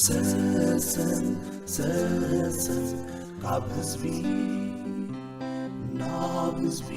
ሰሰን ሰሰን ካብ ህዝቢ ናብ ህዝቢ።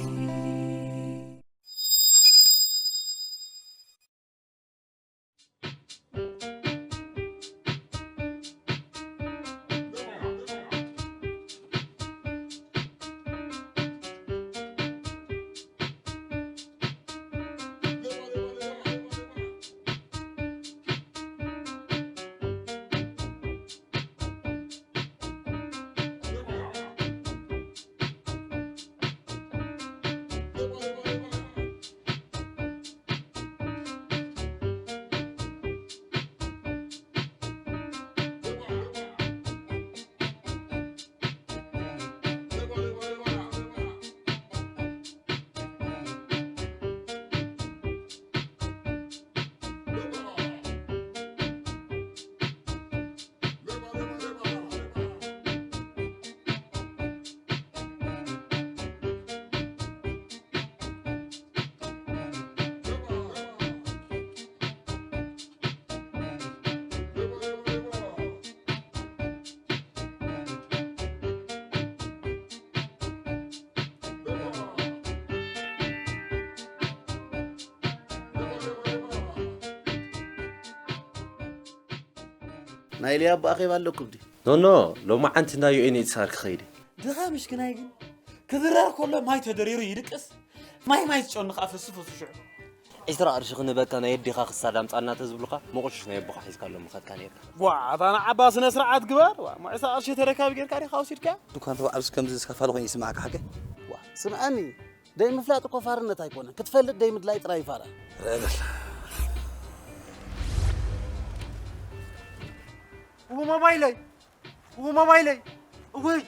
ናይ ሊያ ኣቦ ኣኼባ ኣለኩም ድዩ? ኖኖ፣ ሎማዓንቲ እንዳ ዩ ኤን ኤች ሲ ኣር ክኸይድ እየ። ድኻ ምሽክናይ ግን ክብረር ከሎ ማይ ተደሪሩ ይድቅስ፣ ማይ ማይ ዝጨኑ ከኣ ፈሱ ፈሱ ሽዑ። ዒስራ ቅርሺ ክንበካ ናይ ኣዴኻ ክሳድ ኣምጻልና ተዝብሉኻ፣ መቑሽሽ ናይ ኣቦኻ ሒዝካሎም ምኸድካ ነይርካ። ዋ፣ ኣታ ንዓባ ስነ ስርዓት ግበር። ዋ፣ እሞ ዒስራ ቅርሺ ተረካቢ ጌርካ ዲኻ ወሲድካ? እኳ እንተ ኣብዚ ከምዚ ዝከፋሉ ኮይኑ ይስምዓካ ሓቀይ? ዋ፣ ስምዓኒ፣ ደይ ምፍላጥ እኮ ፋርነት ኣይኮነን። ክትፈልጥ ደይ ምድላይ ጥራይ እዩ ፋራ። ርአ በል። እው ሞባይለይ! እው ሞባይለይ! እውይ!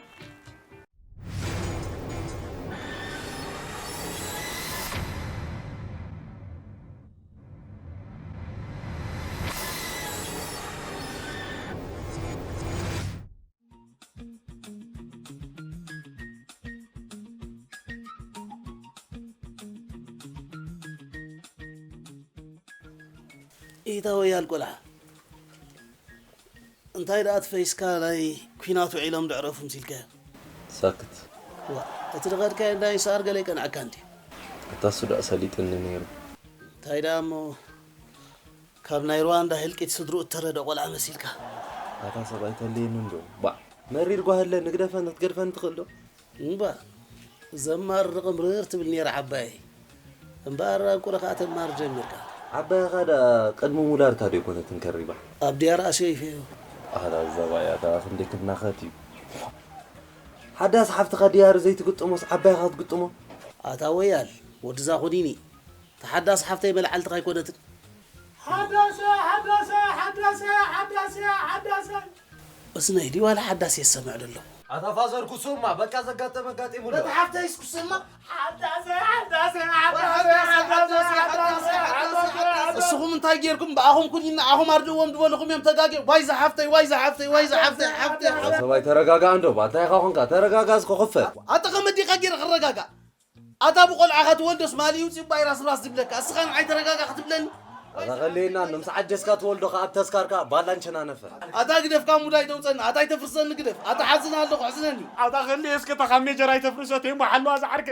ኢታ ወያል ቆልዓ፣ እንታይ ደኣ ትፈይስካ ናይ ኲናት ውዒሎም ደዕረፉ ምሲልካዮ? ሳክት። ዋ፣ እቲ ዝኸድካዮ እንዳ ይስኣር ገለ ይቀንዐካ እንድዩ። ኣታ እሱ ደኣ ሰሊጥኒ ነይሩ። እንታይ ደኣ እሞ ካብ ናይ ሩዋንዳ ህልቂት ስድርኡ እተረደ ቆልዓ መሲልካ። ኣታ ሰብ ኣይተልየኒ እንዶ። ባዕ፣ መሪር ጓህለ ንግደፈን ክትገድፈን ትኽእል ዶ? እምባ፣ ዘማርር ምርር ትብል ነይራ ዓባየይ። እምበኣር ኣንቁረ ከኣ ተማር ጀሚርካ። ዓባይኻ ደኣ ቅድሚ ሙላድካ ዶ ኣይኮነትን ከሪባ? ኣብ ድያር ኣሰይፈዮ። ኣላ ዘባያ ደኣ ክንደይ ክናኸት እዩ። ሓዳስ ሓፍትኻ ድያር ዘይትግጥሞስ ዓባይኻ ክትግጥሞ? ኣታ ወያል፣ ወድዛ ኮኒኒ። ተሓዳስ ሓፍተይ መልዓልትኻ ኣይኮነትን። ሓዳሰ፣ ሓዳሰ፣ ሓዳሰ፣ ሓዳሰ፣ ሓዳሰ። እስነይ ድዩ ዋላ ሓዳስ የሰምዕ ደሎ? ኣታ ፋዘር ኩሱማ፣ በቃ ዘጋጠመ ኣጋጢሙ ኣሎ። በታ ሓፍተይስ ኩሱማ፣ ሓዳሰ፣ ሓዳሰ፣ ሓዳሰ፣ ሓዳሰ፣ ሓዳሰ፣ ሓዳሰ። እስኹም እንታይ ጌርኩም? ብኣኹም ኩኒን ንኣኹም ኣርድእዎም ዝበልኹም እዮም ተጋግዮም። ዋይ ዝሓፍተይ፣ ዋይ ዝሓፍተይ፣ ዋይ ዝሓፍተይ፣ ሓፍተይ፣ ሓፍተይ። ሰብኣይ ተረጋጋእ እንዶ፣ ባንታ ኢኻ ኾንካ፣ ተረጋጋ እስከ ክፈል። ኣታ ኸመይ ዲኻ ጌረ ክረጋጋእ? ኣታ ብቆልዓኻ ትወልዶስ ማሊ ይውፅእ ባይ ራስ ራስ ዝብለካ፣ እስኻ ንዓይ ተረጋጋ ክትብለኒ? ኣታ ኸልየና፣ ምስ ዓጀዝካ ትወልዶ ኸዓ ኣብ ተስካርካ ባላንቸና ነፈ። ኣታ ግደፍካ ሙዳይ ተውፀኒ፣ ኣታ ኣይተፍርሰኒ ግደፍ፣ ኣታ ሓዝን ኣለኹ ሕዝነኒ። ኣታ ኸልየ እስከ እታ ካብ ሜጀር ኣይተፍርሶ፣ ቴምቦ ሓለዋ ዝዓርከ።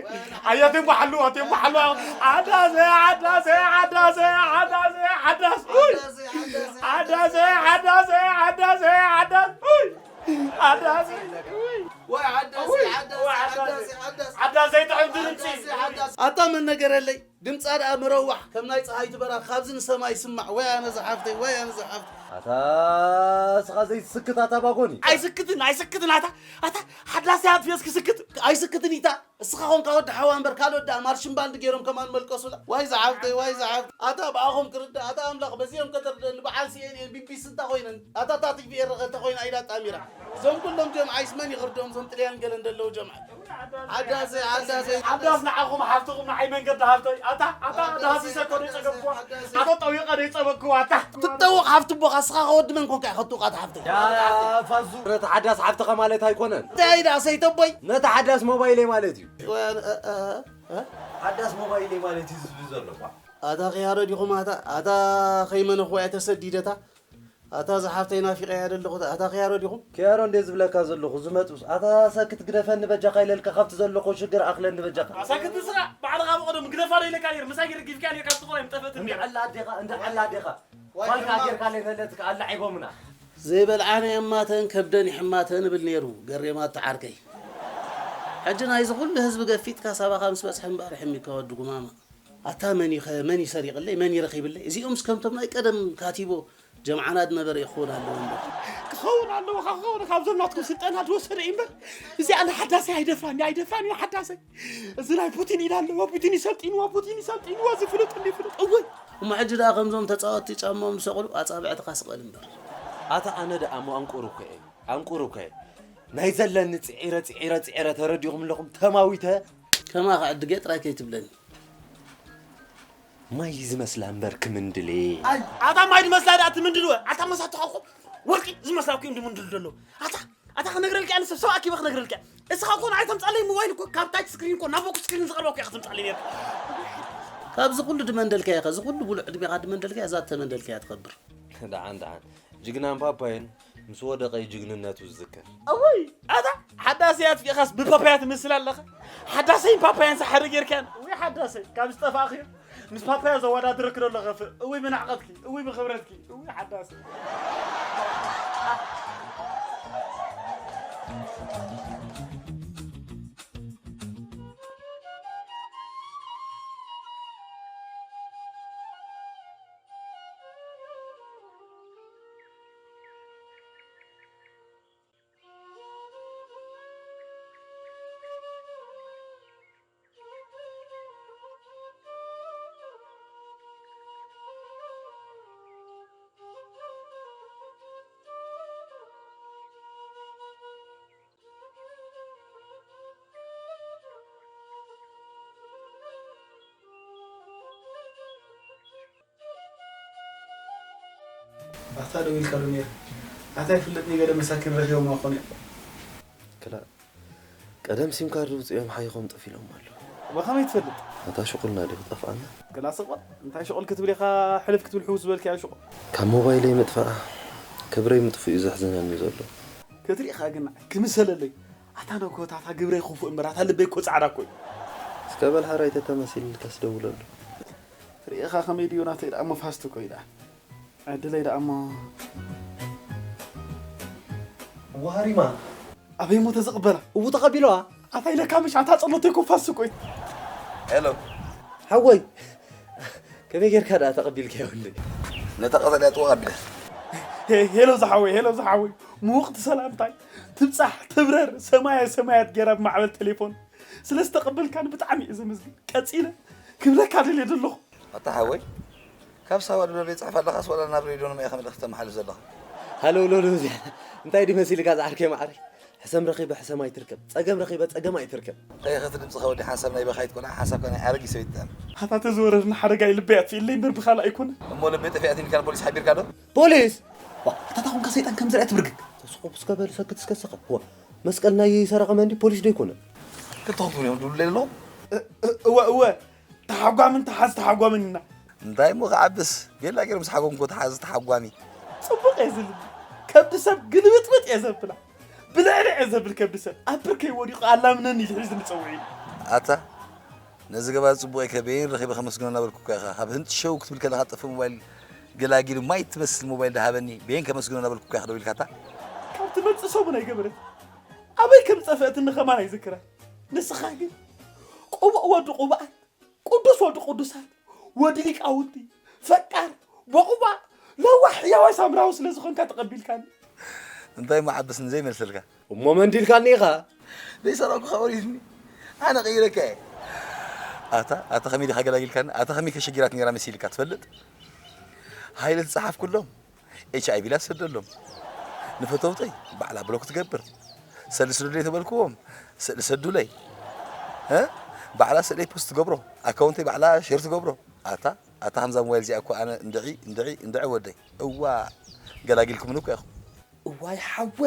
ኣያ ቴምቦ ሓለዋ፣ ቴምቦ ሓለዋ። ዓዳሰ፣ ዓዳሰ፣ ዓዳሰ፣ ዓዳሰ፣ ዓዳስ። ኡይ! ዓዳሰ፣ ዓዳሰ፣ ዓዳሰ፣ ዓዳስ። ኡይ! ዓዳሰ። ኡይ! ወይ ዓዳሰ፣ ወይ! ዓዳሰ፣ ወይ ዓዳሰ። ዓዳሰ፣ ዓዳሰ። ዓዳሰ ይጥዕም ድምፂ። ዓዳሰ፣ ዓዳሰ። ኣታ መን ነገረለይ? ድምፃ ደኣ መረዋሕ ከም ናይ ፀሃይ ትበራ ካብዚ ንሰማይ ይስማዕ። ወይ ኣነ ዝሓፍተይ፣ ወይ ኣነ ዝሓፍተይ። ኣታ እስኻ ዘይትስክት ኣታ ባጎኒ። ኣይስክትን፣ ኣይስክትን ኣታ፣ ኣታ ሓዳሰ ኣጥፊኦስ ክስክት፣ ኣይስክትን ኢታ። እስኻ ኾንካ ወዲ ሓዋ እምበር ካልኦት ደኣ ማርሽን ባንድ ገይሮም ከማን መልቀሱላ። ዋይ ዝሓፍተይ፣ ዋይ ዝሓፍተይ። ኣታ ብኣኹም ክርዳእ፣ ኣታ ኣምላኽ በዚኦም ከተርደኒ በዓል ሲ ኤን ኤን፣ ቢ ቢ ሲ እንታ ኮይነን። ኣታ እታ ቲ ቪ ኤር ኸ እንተ ኮይና ኢዳ ጣሚራ። እዞም ኩሎም ጀምዓ ይስመን ይኽርዶም፣ እዞም ጥልያን ገለን ደለዉ ጀምዓ። ዓዳሰ፣ ዓዳሰ፣ ዓዳስ ንዓኹም ሓፍትኹም ንዓይ መንገዲ ሃፍተይ። ኣታ፣ ኣታ፣ ኣታ ሃሲሰ እኮ ደይጸገብኩዋ። ኣታ ጠዊቐ ደይጸበኩዋ፣ ኣታ። ትጠውቕ ሓፍቲ ቦኻ፣ እስኻ ከ ወዲ መን ኮንካ ኢኻ ትጥውቕ ኣታ ሓፍተይ? ያ ፋዙ፣ ነታ ሓዳስ ሓፍትኻ ማለት ኣይኮነን። እንታይ ደኣ ሰይተቦይ? ነታ ሓዳስ ሞባይለይ ማለት እዩ። ወይ ኣነ፣ እ፣ እ፣ እ? ሓዳስ ሞባይለይ ማለት እዩ ዝብል ዘሎ እኳ። ኣታ ኸያዶ ዲኹም ኣታ፣ ኣታ ኸይመነኹ እያ ተሰዲደታ። ኣታ ዝሓፍተይ ናፊቐያ ዘለኹ ኣታ ክያሮ ዲኹም? ክያሮ እንዴ ዝብለካ ዘለኹ ዝመጡስ ኣታ ሰክት ግደፈኒ በጃኻ ኢለልካ ካብቲ ዘለኹ ሽግር ኣኽለኒ በጃኻ። ኣሳክት ንስኻ ባዕልኻ ብቐደም ግደፋ ዶ ኢለካ ነይር ምሳይ ገርጊፍካ ነይር ካብ ዝኾነ ምጠፈት እንዴ። እንዳዓላ ኣዴኻ እንዳዓላ ኣዴኻ ዋልካ ጌርካ ለይፈለጥካ ኣላዒቦምና። ዘይበልዓነ የማተን ከብደን ይሕማተን እብል ነይሩ ገሬማ ተዓርከይ። ሕጂ ናይዚ ኩሉ ህዝቢ ገፊጥካ ሳባኻ ምስ በጽሐ እምበኣር ሕሚካ ወዲ ጉማማ። ኣታ መን እዩ ኸ መን እዩ ሰሪቕለይ መን እዩ ረኺብለይ እዚኦምስ ከምቶም ናይ ቀደም ካቲቦ ጀምዓና ዝነበረ ይኸውን ኣለዎ እምበር። ክኸውን ኣለዎ ካብ ክኸውን ካብዞም ናትኩም ስልጠና ዝወሰደ እዩ እምበር እዚኣ ንሓዳሰይ ኣይደፍራን ኣይደፍራን እዩ ሓዳሰይ። እዚ ናይ ፑቲን ኢዳ ኣለዎ ፑቲን ይሰልጢንዎ ፑቲን ይሰልጢንዎ እዚ ፍሉጥ እንዲ ፍሉጥ እውይ። እሞ ሕጂ ደኣ ከምዞም ተጻወትቲ ጫማኦም ዝሰቕሉ ኣጻብዕትኻ ስቐል እምበር። ኣታ ኣነ ደኣ እሞ ኣንቁር እኮ እየ ኣንቁር እኮ እየ ናይ ዘለኒ ጽዒረ ጽዒረ ጽዒረ ተረዲኹም ኣለኹም ተማዊተ። ከማኻ ዕድገ ጥራይ ከይትብለኒ። ማይ ዝመስላ እምበር ክምንድሌ። ኣታ ማይ ዝመስላ ደኣ ትምንድልወ ኣታ መሳትኻ እኮ ወርቂ ዝመስላ እኮ እዮም ዝምንድሉ ዘሎ። ኣታ ኣታ ክነግረልካ ኣነ ሰብ ሰብ ኣኪበ ክነግረልካ እስኻ እኮ ንዓይ ተምጻለይ ሞባይል እኮ ካብ ታች ስክሪን እኮ ናብ ቦክ ስክሪን ዝቐርባ እኮ ኢኻ ተምጻለይ ነርካ። ካብዚ ኩሉ ድመንደልካዮ ከዚ ኩሉ ብሉዕ ዕድሜኻ ድመንደልካዮ እዛ ተመንደልካያ ትኸብር። ደዓን ደዓን ጅግናን ፓፓየን ምስ ወደቐ እዩ ጅግንነቱ ዝዝከር። እውይ ኣታ ሓዳሰይ ኣጥፊእኻስ ብፓፓያ ትመስል ኣለኻ። ሓዳሰይን ፓፓያን ዝሓደ ጌርካን እውይ ሓዳሰይ ካብ ዝጠፋእኽዮ ምስ ፓፓያ ዘወዳድረኪ ዶ ኣለኸ እውይ ብንዕቐትኪ እውይ ብኽብረትኪ እውይ ሓዳሰ። ኣታ ደው ኢልካ ዶ ነይሩ? ኣታ ይፍለጥ ገለ መሳኪን ረኺቦም ኣኾነ። ክላ ቀደም ሲም ካርድ ውፅኦም ሓይኾም ጠፊሎም ኣለዉ። እሞ ከመይ ትፈልጥ? ኣታ ሽቁልና ዲኹ ጠፍኣና? ክላ ስቕ በል እንታይ ሽቁል ክትብል ኢኻ ሕልፍ ክትብል ሕውስ ዝበልካዮ ሽቁል። ካብ ሞባይለይ ምጥፋኣ ክብረይ ምጥፍኡ እዩ ዘሕዝነኒ ዘሎ። ክትሪኢኻ ግን ክምሰለለይ ኣታ ነኮታ ኣታ ግብረይ ክፉእ እምበር ኣታ ልበይ እኮ ፃዕዳ እኮ እዩ። እስከ በል ሓራይ ተተመሲልልካስ ደውለሉ። ርእኻ ከመይ ድዩ ናተይ ደኣ እሞ ፋስት እኮ እዩ ደኣ ዕድለይ ደኣ እሞ። ዋሃሪማ ኣበይ ሞ ተዝቕበላ እቡ ተቐቢለዋ። ኣታ ኢለካ ምሽ ኣታ ጸሎተይ እኮ ፋስት እኮ እዩ። ሄሎ ሓወይ ከመይ ጌርካ ደኣ ተቐቢልካዮ እንዴ? ነታ ቀጠልያ ጥዋ ኣቢለ። ሄ- ሄሎ ዝሓወይ ሄሎ ዝሓወይ ምውቕቲ ሰላምታይ ትብጻሕ ትብረር ሰማየ ሰማያት ጌራ ብማዕበል ቴሌፎን ስለ ዝተቐበልካኒ ብጣዕሚ እየ ዘመስግን። ቀጺለ ክብለካ ደልየ ዘለኹ። ኣታ ሓወይ ካብ ሳዋ ድብለብል ይጽሕፍ ኣለኻስ ዋላ ናብ ሬድዮ ንምያ ከመልእኽቲ ተመሓልፍ ዘለኻ? ሃለውለውለው እዚኣ እንታይ ድዩ መሲልካ ዝዓርከይ ማዕረይ? ሕሰም ረኺበ ሕሰም ኣይትርከብ፣ ጸገም ረኺበ ጸገም ኣይትርከብ። እንታይ ኢኻ እቲ ድምጽኻ ወዲ ሓንሳብ ናይ በኻይት ቆልዓ ሓንሳብካ ናይ ኣረጊት ሰበይቲ ትጥዕም። ኣታ ተዝወረድና ሓደጋ እዩ ልበይ ኣጥፊእለይ እምበር ብኻልእ ኣይኮነ። እሞ ልበይ ጠፊኣትኒ ኢልካ ንፖሊስ ሓቢርካ ዶ? ፖሊስ? ዋ ኣታ ታኹንካ ሰይጣን ከም ዝርኣ ትብርግግ። ተስቑ እስከ በል ሰክት እስከ ስኻ። ዋ መስቀል ናይ ሰረቐ መንዲ ፖሊስ ዶ ይኮነ? ክልተኹም ትብሉ እዮም ድብሉ ኣለኹም። እ- እ- እወ እወ ተሓጓምን ተሓዝ ተሓጓምን ኢና። እንታይ እሞ ክዓብስ ቤላ ገይሩ ምስ ሓጎምኮ ተሓዝ ተሓጓሚ። ጽቡቕ እየ ዝልቢ ከብዲ ሰብ ግልብጥብጥ እየ ዘብላ ብልዕሊ እየ ዘብል ከብዲ ሰብ ኣብ ብርከይ ወዲቑ ኣላምነኒ ኢሉ ሒዙ ንጸውዒ። ኣታ ነዚ ገባር ጽቡቕ እየ ከበይን ረኺበ ከመስግኖ እናበልኩ እኳ ኢኻ ካብ ህንጥ ሸው ክትብል ከለኻ ጠፍእ ሞባይል ገላጊሉ ማይ ትመስል ሞባይል ድሃበኒ በየን ከመስግኖ እናበልኩ እኳ ኢኻ ደው ኢልካታ። ካብ ትመጽእ ሰሙን ኣይገበረት ኣበይ ከም ዝጠፍአትኒ ከማን ኣይዝክራ። ንስኻ ግን ቅቡእ ወዲ ቅቡኣት ቅዱስ ወዲ ቅዱሳት ወዲ ሊቃውንቲ ፈቃር ቦቕቧቕ ለዋሕ ሕያዋይ ሳምራዊ ስለ ዝኾንካ ተቐቢልካኒ። እንታይ እሞ ዓብስ ንዘይመልሰልካ? እሞ መንዲልካኒ ኢኻ። ዘይሰረቕኩኻ ወሪድኒ ኣነ ቀይረካ እየ። ኣታ ኣታ ከመይ ዲኻ ገላጊልካኒ ኣታ ከመይ ከሸጊራት ነይራ መሲልካ ትፈልጥ? ሃይለ ዝጸሓፍኩሎም ኤች ኣይ ቪ ላ ትሰደሎም ንፈተውተይ ባዕላ ብሎክ ትገብር። ሰሊ ስዱለይ ተበልክዎም ስእሊ ሰዱለይ። እ? ባዕላ ስእለይ ፖስት ትገብሮ ኣካውንተይ ባዕላ ሼር ትገብሮ። ኣታ ኣታ ከምዛ ሞባይል እዚኣ እኮ ኣነ እንድዒ እንድዒ እንድዒ ወደይ እዋ ገላጊልኩምኒ እኮ ኢኹም። እዋይ ሓወ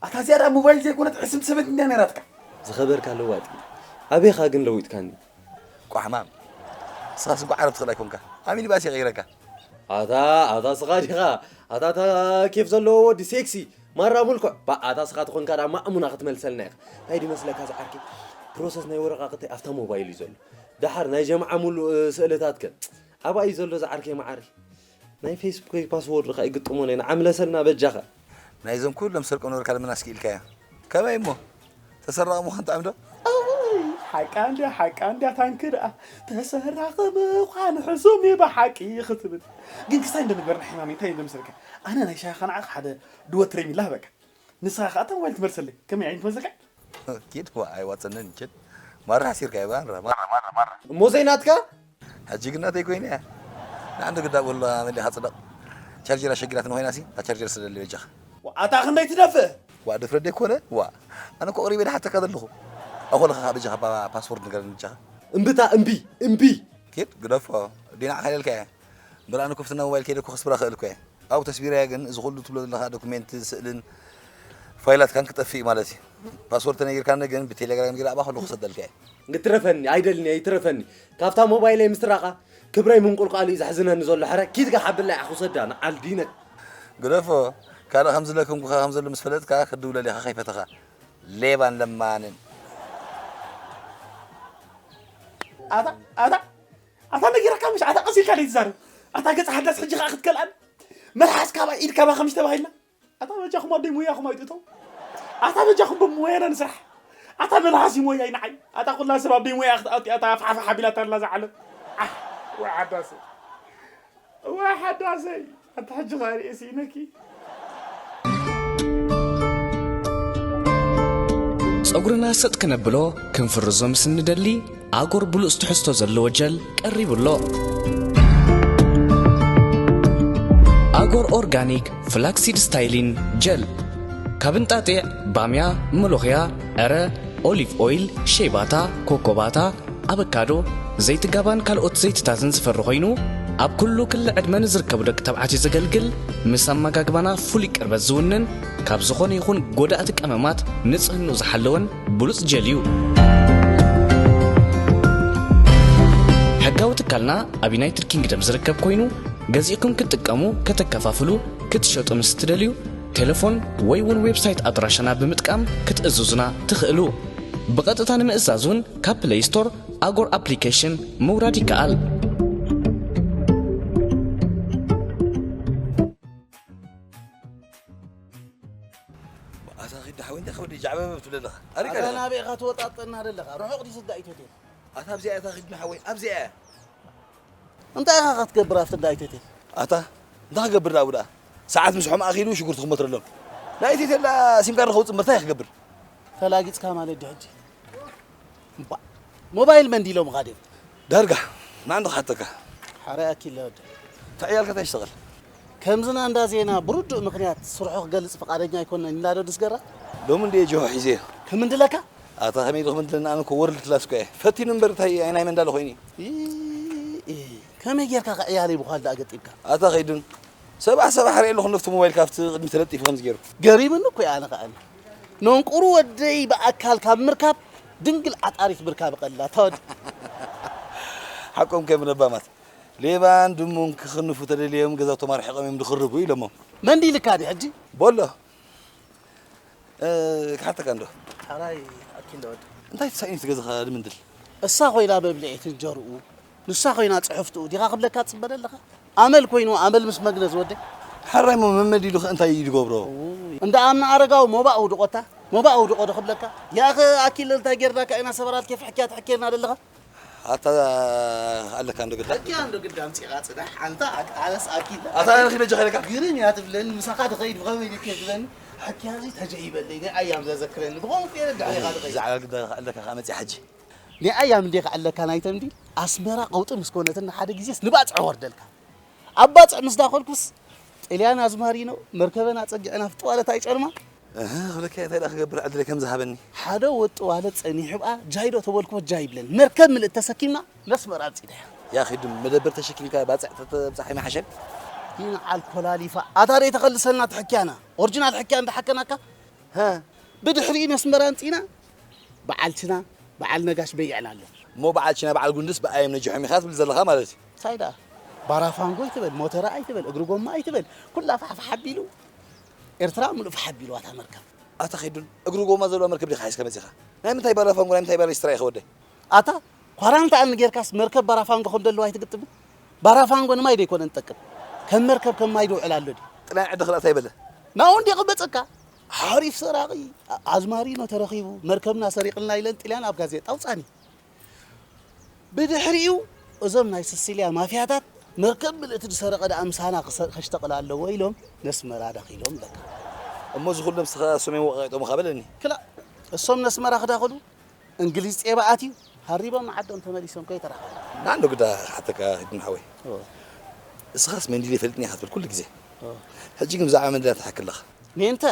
ኣታ እዚኣ ደኣ ሞባይል ዘይኮነት ሕስምቲ ሰበይቲ እንድያ ነይራትካ። ዝኸበርካ ለዋጢ ኣበይኻ ግን ለዊጥካኒ። ቋሕማም ንስኻስ እኮ ዓረብ ትኽእል ኣይኮንካ ኣብ ሚኒባስ ይቐይረካ። ኣታ ኣታ ስኻ ዲኻ ኣታታ ኬፍ ዘለዎ ወዲ ሴክሲ ማራ ምልኩዕ። ባኣታ ስኻ ተኾንካ ዳ ማእሙና ክትመልሰልና ኢኻ። እንታይ ድመስለካ ዝዓርከይ? ፕሮሰስ ናይ ወረቓቕተይ ኣብታ ሞባይል እዩ ዘሎ። ደሓር ናይ ጀምዓ ሙሉእ ስእልታት ከ? ኣብኣ እዩ ዘሎ ዝዓርከይ መዓረይ። ናይ ፌስቡከይ ፓስዎርድ ኸኣ ይግጥሞ ነይና ዓምለሰልና በጃኻ። ናይዞም ኩሎም ስርቂ ኖርካ ልምና እስኪ ኢልካያ። ከመይ እሞ? ተሰራቒ ምዃን ጥዑም ዶ? ኣይ፣ ሓቃ እንድያ፣ ሓቃ እንድያ ታንኪ ደኣ። ተሰራቒ ምዃን ሕሱም እዩ ብሓቂ ክትብል። ግን ክሳይ እንደ ንግበርና ሕማመይ እንታይ እዩ ዘምሰልካ? ኣነ ናይ ሻሂ ኸንዓኽ ሓደ ድወ ትሬሚላ ህበካ። ንስኻ ኸኣ እታ ሞባይል ትመልሰለይ። ከመይ ዓይነት ትመስለካ? ኪድ፣ ዋ፣ ኣይዋጸንን ኪድ። ማራ ሓሲርካ እያ፣ ማራ፣ ማራ፣ ማራ፣ ማራ። እሞ ዘይናትካ? ሕጂ ግን ናተይ ኮይና እያ። ንዓንዲ ግዳ በሎ መሊኻ ጽደቕ። ቻርጀር ኣሸጊራትኒ ኮይና ሲ፣ እታ ቻርጀር ስደሊ በጃኻ። ዋ፣ ኣታ ክንደይ ትደፍእ? ዋ፣ ድፍረት ደይኮነ? ዋ፣ ኣነ እኮ ቅሪበ ድሓተካ ዘለኹ። ኣኾ ለኻ በጃኻ ባ-፣ ፓስፖርት ንገረኒ በጃኻ። እምብታ፣ እምቢ፣ እምቢ። ኪድ፣ ግደፎ። ዲና ዓኸለልካ እየ። እምበር ኣነ ኮፍትና ሞባይል ከይደ እኮ ክስብራ ክእል እኮ እየ። ኣብኡ ተስቢረያ ግን እዚ ኩሉ ትብሎ ዘለኻ ዶኩሜንት፣ ስእልን ፋይላትካን ክጠፍእ እዩ ማለት እዩ። ፓስወርድ ተነጊርካኒ ግን ብቴሌግራም ጌረ ኣባኻ ኩሉ ክሰደልካ እየ። ይትረፈኒ፣ ኣይደልን እየ፣ ይትረፈኒ። ካብታ ሞባይለይ ምስራቓ ክብረይ ምንቁልቋል እዩ ዘሕዝነኒ ዘሎ። ሕረ ኪድካ ሓብላ ኢኻ ክውሰዳ ንዓል ዲነክ። ግደፎ፣ ካልእ ከም ዝለክምኩኻ ከም ዘሎ ምስ ፈለጥካ ክትድውለል ኢኻ ከይፈተኻ። ሌባን ለማንን። ኣታ፣ ኣታ፣ ኣታ ነጊረካ ምሽ፣ ኣታ ቀስ ኢልካ ደይትዛረብ። ኣታ ገጽ ሓዳስ ሕጂ ከኣ ክትከልኣን። መልሓስ ካባ ኢድ ካባ ከምሽ ተባሂልና። ኣታ በጃኹም ኣብ ደይ ሞያኹም ኣይትእተው። ኣታ በጃኹም ብሞያና ንስራሕ። ኣታ መልሓስ እዩ ሞያይ ንዓይ። ኣታ ኩላ ሰብ ኣብ ደይ ሞያ ክትኣቱ ኣታ ፋሕፋሕ ኣቢላታ ኣላ እዛ ዓለም። ኣሕ፣ ወይ ሓዳሰይ። ወይ ሓዳሰይ። ኣታ ሕጂ ኸኣ ርእየ ስኢነኪ። ጸጉርና ሰጥ ክነብሎ ክንፍርዞ ምስ እንደሊ፣ ኣጎር ብሉጽ ትሕዝቶ ዘለዎ ጀል ቀሪቡ ኣሎ። ኣጎር ኦርጋኒክ ፍላክሲድ ስታይሊን ጀል። ካብ እንጣጢዕ፣ ባምያ፣ መሎኽያ፣ ዕረ፣ ኦሊቭ ኦይል፣ ሸይባታ፣ ኮኮባታ፣ ኣበካዶ፣ ዘይቲ ጋባን ካልኦት ዘይትታትን ዝፈሪ ኮይኑ፣ ኣብ ኩሉ ክሊ ዕድመ ንዝርከቡ ደቂ ተባዕትዮ ዘገልግል፣ ምስ ኣመጋግባና ፍሉይ ቅርበት ዝውንን፣ ካብ ዝኾነ ይኹን ጎዳእቲ ቀመማት ንጽህንኡ ዝሓለወን ብሉጽ ጀል እዩ። ሕጋዊ ትካልና ኣብ ዩናይትድ ኪንግደም ዝርከብ ኮይኑ፣ ገዚእኩም ክትጥቀሙ፣ ከተከፋፍሉ፣ ክትሸጡ ምስ እትደልዩ፣ ቴሌፎን ወይ እውን ዌብሳይት ኣድራሻና ብምጥቃም ክትእዝዙና ትኽእሉ። ብቐጥታ ንምእዛዝ እውን ካብ ፕለይ ስቶር ኣጎር ኣፕሊኬሽን ምውራድ ይከኣል። ኣታ ኺድ ሓወይ፣ እንታይ ክብል ጃዕበበ ትብል ኣለኻ? ኣሪካ ኣታ ኣለኻ? ናበይ ኢኻ ትወጣጠና ዘለኻ? ርሑቕ ድዩ ስዳ ኢትዮ ቴል? ኣታ ኣብዚኣ እያ እታ ኺድ ሓወይ፣ ኣብዚኣ እያ። እንታይ ኢኻ ክትገብር ኣብቲ እንዳ ኢትዮ ቴል? ኣታ እንታይ ክገብር ደኣ ኣብኡ ደኣ? ሰዓት ምስ ሖም ኣኺሉ ሽጉርቲ ክመትረሎም። ናይ ኢትዮ ቴል ደኣ ሲም ካርድ ከውጽእ እምበር እንታይ ክገብር? ተላጊጽካ ማለት ድዩ ሕጂ? እምባ፣ ሞባይል መን ድዩ ኢሎምኻ ድዮም? ዳርጋ ንዓንዲ ክሓተካ። ሓራይ ኣኪለ ወደ። እንታይ ዕያልካ እንታይ ይሽተቐል? ከምዝና እንዳ ዜና ብርዱእ ምኽንያት ስርሑ ክገልጽ ፍቓደኛ ኣይኮነን ኢላ ዶ ድስገራ? ሎሚ እንድየ ጅሆ ሒዘዮ። ክምንድለካ? ኣታ ከመይ ኢሉ ክምንድለኒ? ኣነ እኮ ወርልድ ክላስ እኮ እየ። ፈቲኑ እምበር እንታይ ኣይ ናይ መንዳለ ኮይኑ እዩ። ኢ፣ ኢ፣ ከመይ ጌርካ ከ ዕያለይ ብዃል ደኣ ገጢምካ? ኣታ ከይዱን ሰባሕ ሰባሕ ርኤ ኣለኹ ነፍቲ ሞባይል ካብቲ ቅድሚ ተለጢፉ ከምዚ ገይሩ። ገሪምኒ እኮ እዩ ኣነ ከኣ። ነንቁሩ ወደይ ብኣካል ካብ ምርካብ ድንግል ዓጣሪት ምርካብ ቀላ። እታ ወዲ ሓቆም ከም ለባማት። ሌባን ድሙን ክኽንፉ ተደልዮም ገዛውቶም ኣርሒቖም እዮም ዝኽርቡ ኢሎሞም። መን ድዩ ኢልካ ድዩ ሕጂ? ቦሎ። እ፣ ክሓተካ እንዶ። ሓራይ ኣኪለ ወዲ። እንታይ ተሳኢኑ እቲ ገዛኻ ድምንድል? እሳ ኮይና መብልዒት እንጀርኡ፣ ንሳ ኮይና ጽሕፍትኡ ዲኻ ክብለካ ትጽበ ዘለኻ? ኣመል ኮይኑ ኣመል ምስ መግነዝ ወደይ። ሓራይ እሞ መመድ ኢሉ ከ እንታይ እዩ ዝገብሮ? ኡይ፣ እንዳ ኣምና ኣረጋዊ ሞባእ ውድቖታ፣ ሞባእ ውድቖ ዶ ክብለካ? ያኸ ኣኪለ እንታይ ጌርናካ ኢና ሰበራል ኬፍ ሕክያ ትሕክየልና ዘለኻ? ኣታ ኣለካ እንዶ ግዳ። ሕክያ እንዶ ግዳ ኣምጺኻ ጽናሕ፣ ኣንታ ኣቃለስ ኣኪለ። ኣታ ኣነ ኺድ በጃኻ ኢለካ። ግርም እያ ትብለኒ፣ ምሳኻ ትኸይድ ብኸመይ ኢሉ ትብለኒ? ሕክያ እዚ ተጀይበለይ፣ ናይ ኣያም ዘዘክረኒ፣ ብኸምኡ ገይረ ዳዕሊኻ ትኸይድ። ዛዕባ ግዳ ኣለካ ከኣ መጺኣ ሕጂ። ናይ ኣያም እንዴ ከኣለካ ናይ ተምዲል፣ ኣስመራ ቀውጢ ምስ ኮነትና ሓደ ግዜስ ንባጽዕ ወርደልካ። ኣብ ባጽዕ ምስ ዳኸልኩስ፣ ጥልያን ኣዝማሪኖ መርከበን ኣጸጊዕና ፍጥዋለት ኣይጨልማ። እህ፣ ክብለካ እንታይ ደኣ ክገብር ዕድለይ ከም ዝሃበኒ። ሓደ ወጥ ዋለ ጸኒሑ ብኣ፣ ጃይ ዶ ተበልኩዎ ጃይ ይብለኒ። መርከብ ምልእቲ ተሰኪምና ነስመራ ኣምጺእናያ። ያ ኺዱ መደበር ተሸኪምካ ባጽዕ ተተብጻሕ ኣይምሓሸን? ይንዓል ኮላሊፋ። ኣታ ደይ ተኸልሰልና ትሕክያና። ኦሪጂናል ሕክያ እንዳሓከናካ። ሃ። ብድሕሪኡ ነስመራ ኣምጺእና። በዓል ችና፣ በዓል ነጋሽ በይዕና ኣሎ። እሞ በዓል ችና፣ በዓል ጉንድስ ብኣዮም ነጅሖም ኢኻ ትብል ዘለኻ ማለት እዩ። እንታይ ደኣ? ባራፋንጎ ኣይትበል፣ ሞተራ ኣይትበል፣ እግሪ ጎማ ኣይትበል፣ ኩላ ፋሕፋሕ ኣቢሉ፣ ኤርትራ ምሉእ ፋሕ ኣቢልዋ እታ መርከብ። ኣታ ኸይዱን እግሪ ጎማ ዘለዋ መርከብ ዲኻ ሒዝካ መጺኻ? ናይ ምንታይ ባራፋንጎ፣ ናይ ምንታይ ባሌስትራ ኢኻ ወደይ? ኣታ ኳራንታይን ጌርካስ መርከብ ባራፋንጎ ከም ደለዋ ኣይትግጥምን? ባራፋንጎ ንማይ ደይኮነ ንጠቅም፣ ከም መርከብ ከም ማይ ድውዕል ኣሎ ድዩ? ጥልያን ዕደ ክልኣት ኣይበለ። ናኡ እንዲ ክበጸካ ሓሪፍ ሰራቒ ኣዝማሪኖ ተረኺቡ፣ መርከብና ሰሪቕልና ኢለን ጥልያን ኣብ ጋዜጣ ኣውጻኒ። ብድሕሪኡ እዞም ናይ ስሲልያ ማፍያታት መርከብ ምልእቲ ዝሰረቐ ደኣ ምሳና ክሰ-፣ ከሽተቕላ ኣለዎ ኢሎም ነስመራ ዳኺሎም በቃ። እሞ እዚ ኩሎም ንስኻ እሶም እዮም ወቓቒጦምኻ በለኒ። ክላእ እሶም ነስመራ ክዳኽሉ እንግሊዝ ጼባ ኣትዩ ሃሪቦም ንዓዶም ተመሊሶም ከይተራኸቡ። ንዓንዶ ግዳ ክሓተካ ኪዱን ሓወይ። ኦ። እስኻስ መንዲለ ይፈልጥኒ ኢኻ ትብል ኩሉ ግዜ። ኦ። ሕጂ ግን ብዛዕባ መንዲላ ትሓኪ ኣለኻ። ሜንተ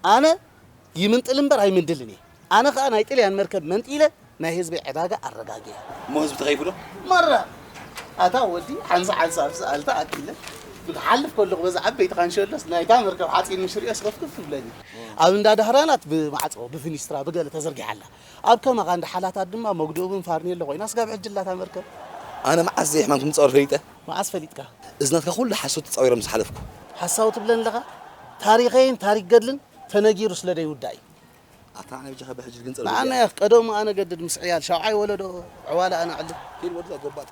ኣነ ይምንጥል እምበር ኣይምንድልን እየ። ኣነ ኸኣ ናይ ጥልያን መርከብ መንጢለ ናይ ህዝቢ ዕዳጋ ኣረጋግየ። እሞ ህዝቢ ተኸይፉ ዶ? መራ ኣታ ወዲ ሓንሳ ሓንሳ ኣብ ሰኣልታ ኣኪለ ብክሓልፍ ከለኹ በዛ ዓበይቲ ካንሸሎስ ናይታ መርከብ ሓፂን ምሽሪኦ ስኸፍክፍ ትብለኒ። ኣብ እንዳ ዳህራናት ብማዕፆ ብፊኒስትራ ብገለ ተዘርጊሓ ኣላ። ኣብ ከማኻ እንዳ ሓላታት ድማ መጉድኡ ብን ፋርኔሎ ኮይና ስጋብ ሕጂ ኣላታ መርከብ። ኣነ መዓስ ዘይሕማም ክምፃወር ፈሊጠ? መዓስ ፈሊጥካ? እዚ ናትካ ኩሉ ሓሶት ተፃዊሮም ዝሓለፍኩ። ሓሳዊ ትብለኒ ኣለኻ? ታሪኸይን ታሪክ ገድልን ተነጊሩ ስለ ደይውዳእ እዩ። ኣታ ኣነ ብጃኻ ብሕጂ ግን ጸሎት ንዓና እያ። ያኽ ቀደሙ ኣነ ገድድ ምስ ዕያል ሻውዓይ ወለዶ ዕዋላ ኣነ ዕልል። ኪድ ወድዛ ጎባጥ።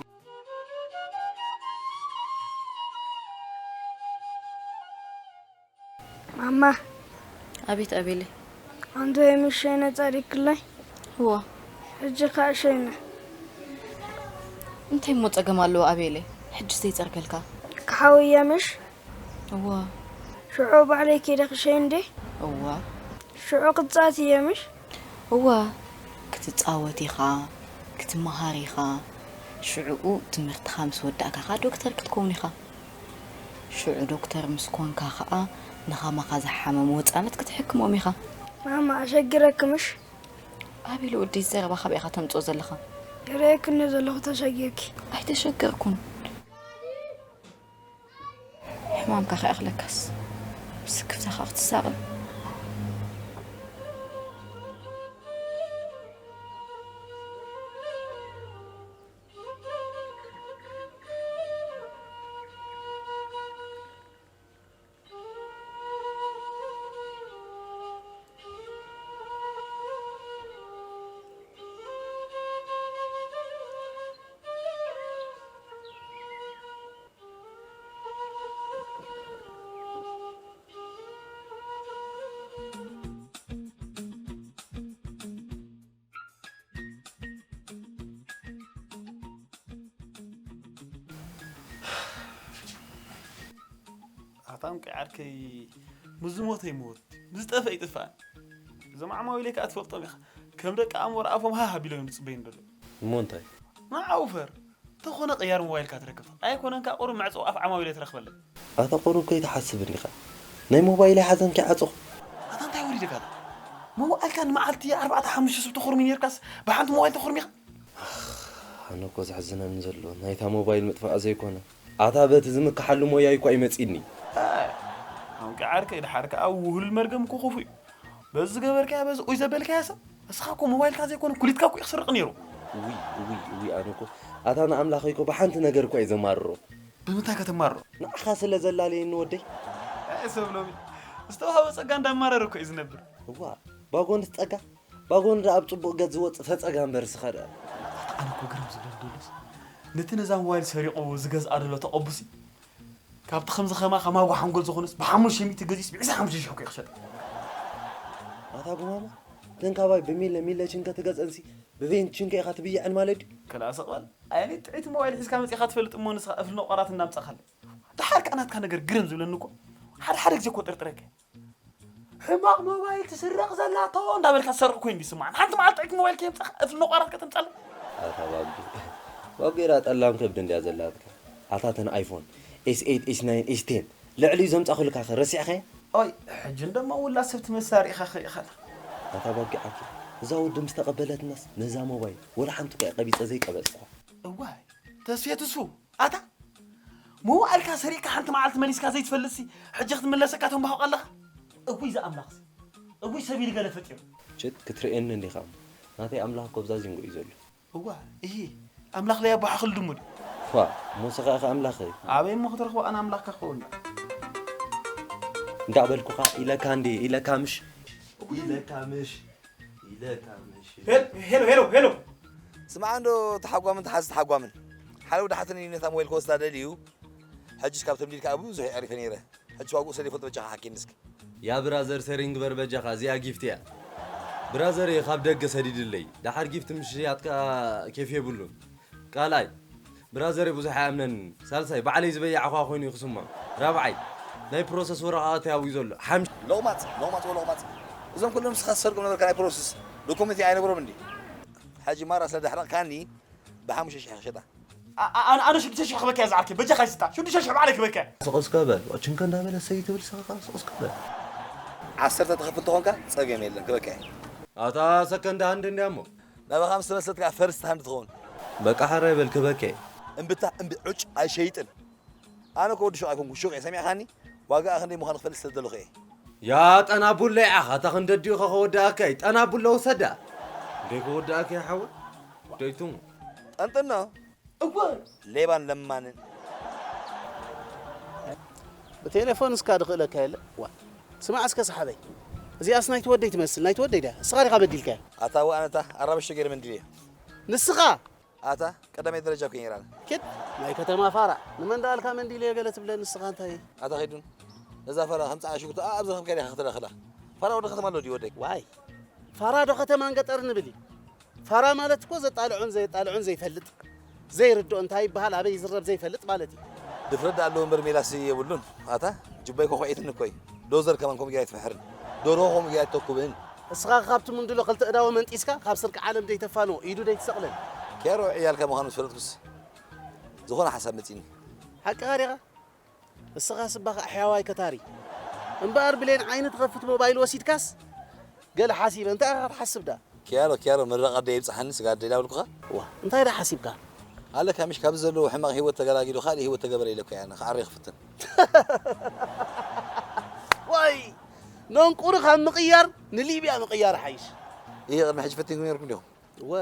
ማማ። ኣቤት ኣቤለይ። ኣንተ የምሽ ሸይነ ጸሪክላይ? እዋ። ሕጂ ከኣ ሸይነ። እንታይ እሞ ጸገም ኣለዎ ኣቤለይ? ሕጂ ዘይጸርገልካ? ክሓዊ የምሽ? እዋ። ሽዑ ባዕለይ ከይደ ክሸይን ድየ? እዋ። ሽዑ ክትጻወት እየ ምሽ? እዋ። ክትጻወት ኢኻ፣ ክትመሃር ኢኻ። ሽዑኡ ትምህርትኻ ምስ ወዳእካ ኸኣ ዶክተር ክትከውን ኢኻ። ሽዑ ዶክተር ምስ ኮንካ ኸኣ ንኸማኻ ዝሓመሙ ህጻናት ክትሕክሞም ኢኻ። ማማ፣ ኣሸጊረኪ ምሽ? ኣቤል ወደይ፣ ዘረባ ካበይ ኢኻ ተምጽኦ ዘለኻ? ይርእየኪ እንድየ ዘለኹ ተሸጊርኪ። ኣይተሸገርኩን። ሕማምካ ከይኣኽለካስ፣ ብስክፍታኻ ክትሳቐ። ኣታ እንቋዕ ዓርከይ፣ ምስ ዝሞተ ይሞት፣ ምስ ዝጠፍአ ይጥፋእ። እዞም ዓማዊለይ ከኣ ትፈልጦም ኢኻ። ከም ደቂ ኣሞራ ኣፎም ሃህ ኣቢሎም እዮም ዝጽበዩኒ ዘለዉ። እሞ እንታይ? ንዓ ውፈር። እንተኾነ ቅያር ሞባይልካ ትረክብ። ኣይኮነን ከኣ ቁሩብ መዕጸዊ ኣፍ ዓማዊለይ ትረኽበለይ። ኣታ ቁሩብ ከይትሓስብ እንዲኻ። ናይ ሞባይለይ ሓዘን ከይዓጸኹ። ኣታ እንታይ ወሪድካ? ሞባይልካ ንመዓልቲ ኣርባዕተ ሓሙሽተ ሰብ ተኹርሚ ኔርካስ ብሓንቲ ሞባይል ተኹርሚኻ? ኣነ እኮ ዘሕዝነኒ ዘሎ ናይታ ሞባይል ምጥፋኣ ዘይኮነ፣ ኣታ በቲ ዝምክሓሉ ሞያይ እኳ እዩ መጺእኒ። ኣይ፣ ኣንቂ ዓርከይ፣ ድሓር ከኣ ውህሉል መርገም እኮ ክፉእ እዩ። በዚ ዝገበርካያ፣ በዚ ኡይ ዘበልካያ ሰብ፣ እስኻ እኮ ሞባይልካ ዘይኮነ ኩሊትካ እኮ እዩ ክስርቕ ነይሩ። እውይ፣ እውይ፣ እውይ፣ ኣነ እኮ ኣታ ንኣምላኸይ እኮ ብሓንቲ ነገር እኳ እዩ ዘማርሮ። ብምንታይ ከተማርሮ? ንዓኻ ስለ ዘላለየኒ ወደይ። ኣይ፣ ሰብ ሎሚ ዝተዋህቦ ጸጋ እንዳማረረ እኮ እዩ ዝነብር። እዋ፣ ባጎንስ ጸጋ? ባጎን ደኣ ኣብ ጽቡቕ ገጽ ዝወጽእ ፈጸጋ እምበር፣ እስኻ ደኣ። ኣታ ኣነ እኮ ግርም ዝብለኒ ዘሎስ፣ ነቲ ነዛ ሞባይል ሰሪቑ ዝገዝኣ ዘሎ ተቐቡሲ፣ ካብቲ ከምዚ ከማኻ ማጓ ሓንጎል ዝኾነስ ብሓሙሽተ ሚእቲ ገዚኡስ ብዕስራን ሓሙሽተን ሽሕ እኮ እዩ ክሸጣ። ኣታ ጉማማ፣ እተን ካባይ ብሚለ ሚለ ችንከ ትገዝአንሲ ብቬንት ችንከ ኢኻ ትብይዐን ማለት ድዩ? ከላእ ስቕ በል። ኣየነይቲ ጥዕይቲ ሞባይል ሒዝካ መጺእካ ትፈልጥ እሞ ንስኻ እፍሊ ነቋራት እናምጻእካለይ። ደሓር ከኣ ናትካ ነገር ግርም ዝብለኒ እኮ፣ ሓደ ሓደ ግዜ እኮ ጥርጥረካ። ሕማቕ ሞባይል ትስረቕ ዘላቶ እንዳበልካ ትሰርቕ ኮይኑ ይስማዓኒ። ሓንቲ መዓልቲ ጥዕይቲ ሞባይል ከየምጻእካ እፍሊ ነቋራት ከተምጻለይ? ኣታ ባቢ፣ ባቢ ጌራ ጠላም ከብዲ እንድያ ዘላትካ። ኣታ እተን ኣይፎን ኤስ ኤይት፣ ኤስ ናይን፣ ኤስ ቴን ልዕሊኡ ዘምጻኹልካ ኸ ረሲዕኻዮ? ኦይ፣ ሕጂ እንደሞ ውላድ ሰብ ትመስል ኣርኢኻ ክርኢ ከለኻ። ኣታ ባቢ ዓርኪ፣ እዛ ወዲ ምስ ተቐበለትናስ ነዛ ሞባይል ወላ ሓንቲ እኳ እየ ቀቢጸ ዘይቀበጽኳ። እዋይ፣ ተስፌ ትስፉ፣ ኣታ ሞባይልካ ሰሪቕካ ሓንቲ መዓልቲ መሊስካ ዘይትፈልጥሲ፣ ሕጂ ክትምለሰካ ተንባሁቕ ኣለኻ? እጉይ ዝኣምላኽሲ፣ እጉይ ሰብ ኢሉ ገለ ፈጢሩ። ችት ክትርእየኒ እንዲኻ እሞ፣ ናተይ ኣምላኽ እኮ ኣብዛ ዚንጎ እዩ ዘሎ። እዋ፣ እሂ፣ ኣምላኽ ለያቦ ሓኽል ድሙ ድዩ? ኳ፣ ሞሳኻ ኢኻ ኣምላኸይ። ኣበይ እሞ ክትረኽቦ ኣነ ኣምላኽካ ክኸውን? እንዳበልኩኻ ኢለካ እንዴ፣ ኢለካ ምሽ? ኢለካ ምሽ? ኢለካ ምሽ? ሄል-፣ ሄሎ፣ ሄሎ፣ ሄሎ። ስማዕ እንዶ ተሓጓምን ተሓዝ ተሓጓምን። ሓደ ወዲ ሓተን እዩ ነታ ሞባይል ክወስዳ ደልዩ። ሕጅስ ካብ ተምዲድካ ብዙሕ የዕሪፈ ነይረ። ሕጂ ዋግኡ ስለ ዘይፈልጦ በጃኻ ሓኪኒ እስኪ። ያ ብራዘር ሰሪን ግበር በጃኻ፣ እዚኣ ጊፍት እያ። ብራዘር እየ ካብ ደገ ሰዲድለይ። ደሓር ጊፍት ምሽያጥ ከኣ ኬፍ የብሉን። ካልኣይ፣ ብራዘር ብዙሕ ኣይኣምነንን። ሳልሳይ፣ ባዕለይ ዝበያዕኳ ኮይኑ እዩ ክስምዖ። ራብዓይ፣ ናይ ፕሮሰስ ወረቓቕቲ ኣብኡ እዩ ዘሎ። ሓምሽ- ሎቕማጽ፣ ሎቕማጽ፣ ወሎቕማጽ። እዞም ኩሎም ንስኻ ዝሰርቁ ነበርካ ናይ ፕሮሰስ ዶኩመንት ኣይነበሮም እንዲ። ሕጂ ማራ ስለ ደሕረቕካኒ ብሓሙሽተ ሽሕ ክሸጣ። ኣ-፣ ኣ-፣ ኣነ፣ ኣነ ሽዱሽተ ሽሕ ክበካ እየ ዝዓርከይ። በጃኻ ይስታ። ሽዱሽተ ሽሕ ባዕለይ ክበካ። ስቕ እስከ በል። ችንከ እንዳበለ ሰይ ትብል ስኻ ስቕ እስከ በል። ዓሰርተ ትኸፍል ተኾንካ ጸገም የለን፣ ክበካ እየ። ኣታ ሰከንድ ሃንድ እንድያ እሞ። ናባኻ ምስ ተመሰልትካ ፈርስት ሃንድ ትኸውን። በቃ ሓራይ በል፣ ክበካ እየ። እምብታ እምቢ ዑጭ ኣይሸይጥን። ኣነ እኮ ወዲ ሹቕ ኣይኮንኩን፣ ሹቕ እየ፣ ሰሚዕኻኒ? ዋጋኣ ክንደይ ምዃኑ ክፈልጥ ስለ ዝደለኹ እየ። ያ ጠናቡለ ይዓኻ፣ እታ ክንደዲኡ ከ ከወድኣካ እዩ። ጠናቡለ ውሰዳ። እንደይ ከወድኣካ እዩ ሓወይ። ደይቱሙ። ጠንጥኖ። እወ። ሌባን ለማንን። ብቴሌፎን እስካ ድኽእለካ የለ። ዋ። ስማዕ እስከ ሰሓበይ። እዚኣስ ናይቲ ወደይ ትመስል፣ ናይቲ ወደይ ድያ? እስኻ ዲኻ በዲልካያ? ኣታ ዋኣነታ ኣራበሽ ገይረ መንዲል እየ። ንስኻ? ኣታ ቀዳማይ ደረጃ እኮ ነይራ። ኪድ ናይ ከተማ ፋራ። ንመን ደኣልካ መንዲል እየ ገለ ትብለ ንስኻ እንታይ? ኣታ ኸይዱን። ነዛ ፋራ ከም ጻዕዳ ሽጉርቲ ኣብ ዝረኸብካ ዲኻ ክትለኽላ። ፋራ ወዲ ከተማ ኣሎ ድዩ ወደይ? ዋይ። ፋራ ዶ ከተማን ገጠርን ንብል እዩ። ፋራ ማለት እኮ ዘጣልዖን ዘየጣልዖን ዘይፈልጥ፣ ዘይርድኦ እንታይ ይበሃል ኣበይ ይዝረብ ዘይፈልጥ ማለት እዩ። ድፍረት ደኣ ኣለዎ እምበር ሜላሲ የብሉን። ኣታ ጅባይ ኮኾዒትኒ እኮ እዩ። ዶዘር ከማን ከምኡ ገይራ ኣይትፍሕርን። ደርሆ ከምኡ ገይራ ኣይትተኩብህን። እስኻ ካብቲ ምንድሎ ክልተ እዳዎ መንጢስካ ካብ ስርቂ ዓለም ደይተፋንዎ ኢዱ ደይትሰቕለን። ኬሮ ዕያልካ ምዃኑ ዝፈለጥኩስ ዝኾነ ሓሳብ መጺኒ። ሓቅኻ ዲኻ? እስኻስ እባ ኸኣ ሕያዋይ ከታሪ። እምበኣር ብሌን ዓይኒ ትኸፍት ሞባይል ወሲድካስ ገለ ሓሲበ እንታይ ኢኻ ክትሓስብ ደኣ? ኪያሮ፣ ኪያሮ፣ ምርቓ ኣደይ ይብጽሓኒ፣ ስጋ ኣደይ ዳበልኩኻ። ዋ፣ እንታይ ደኣ ሓሲብካ? ኣለካ ምሽ ካብዚ ዘለዎ ሕማቕ ህይወት ተገላጊሉ ካልእ ህይወት ተገበረ ኢለኩ እየ ኣነ ክዓሪ ክፍትን። ዋይ፣ ነንቁሪ ካብ ምቕያር ንሊብያ ምቕያር ሓይሽ። ይሄ ቅድሚ ሕጂ ፈቲንኩም ነይርኩም ዲኹም? እወ፣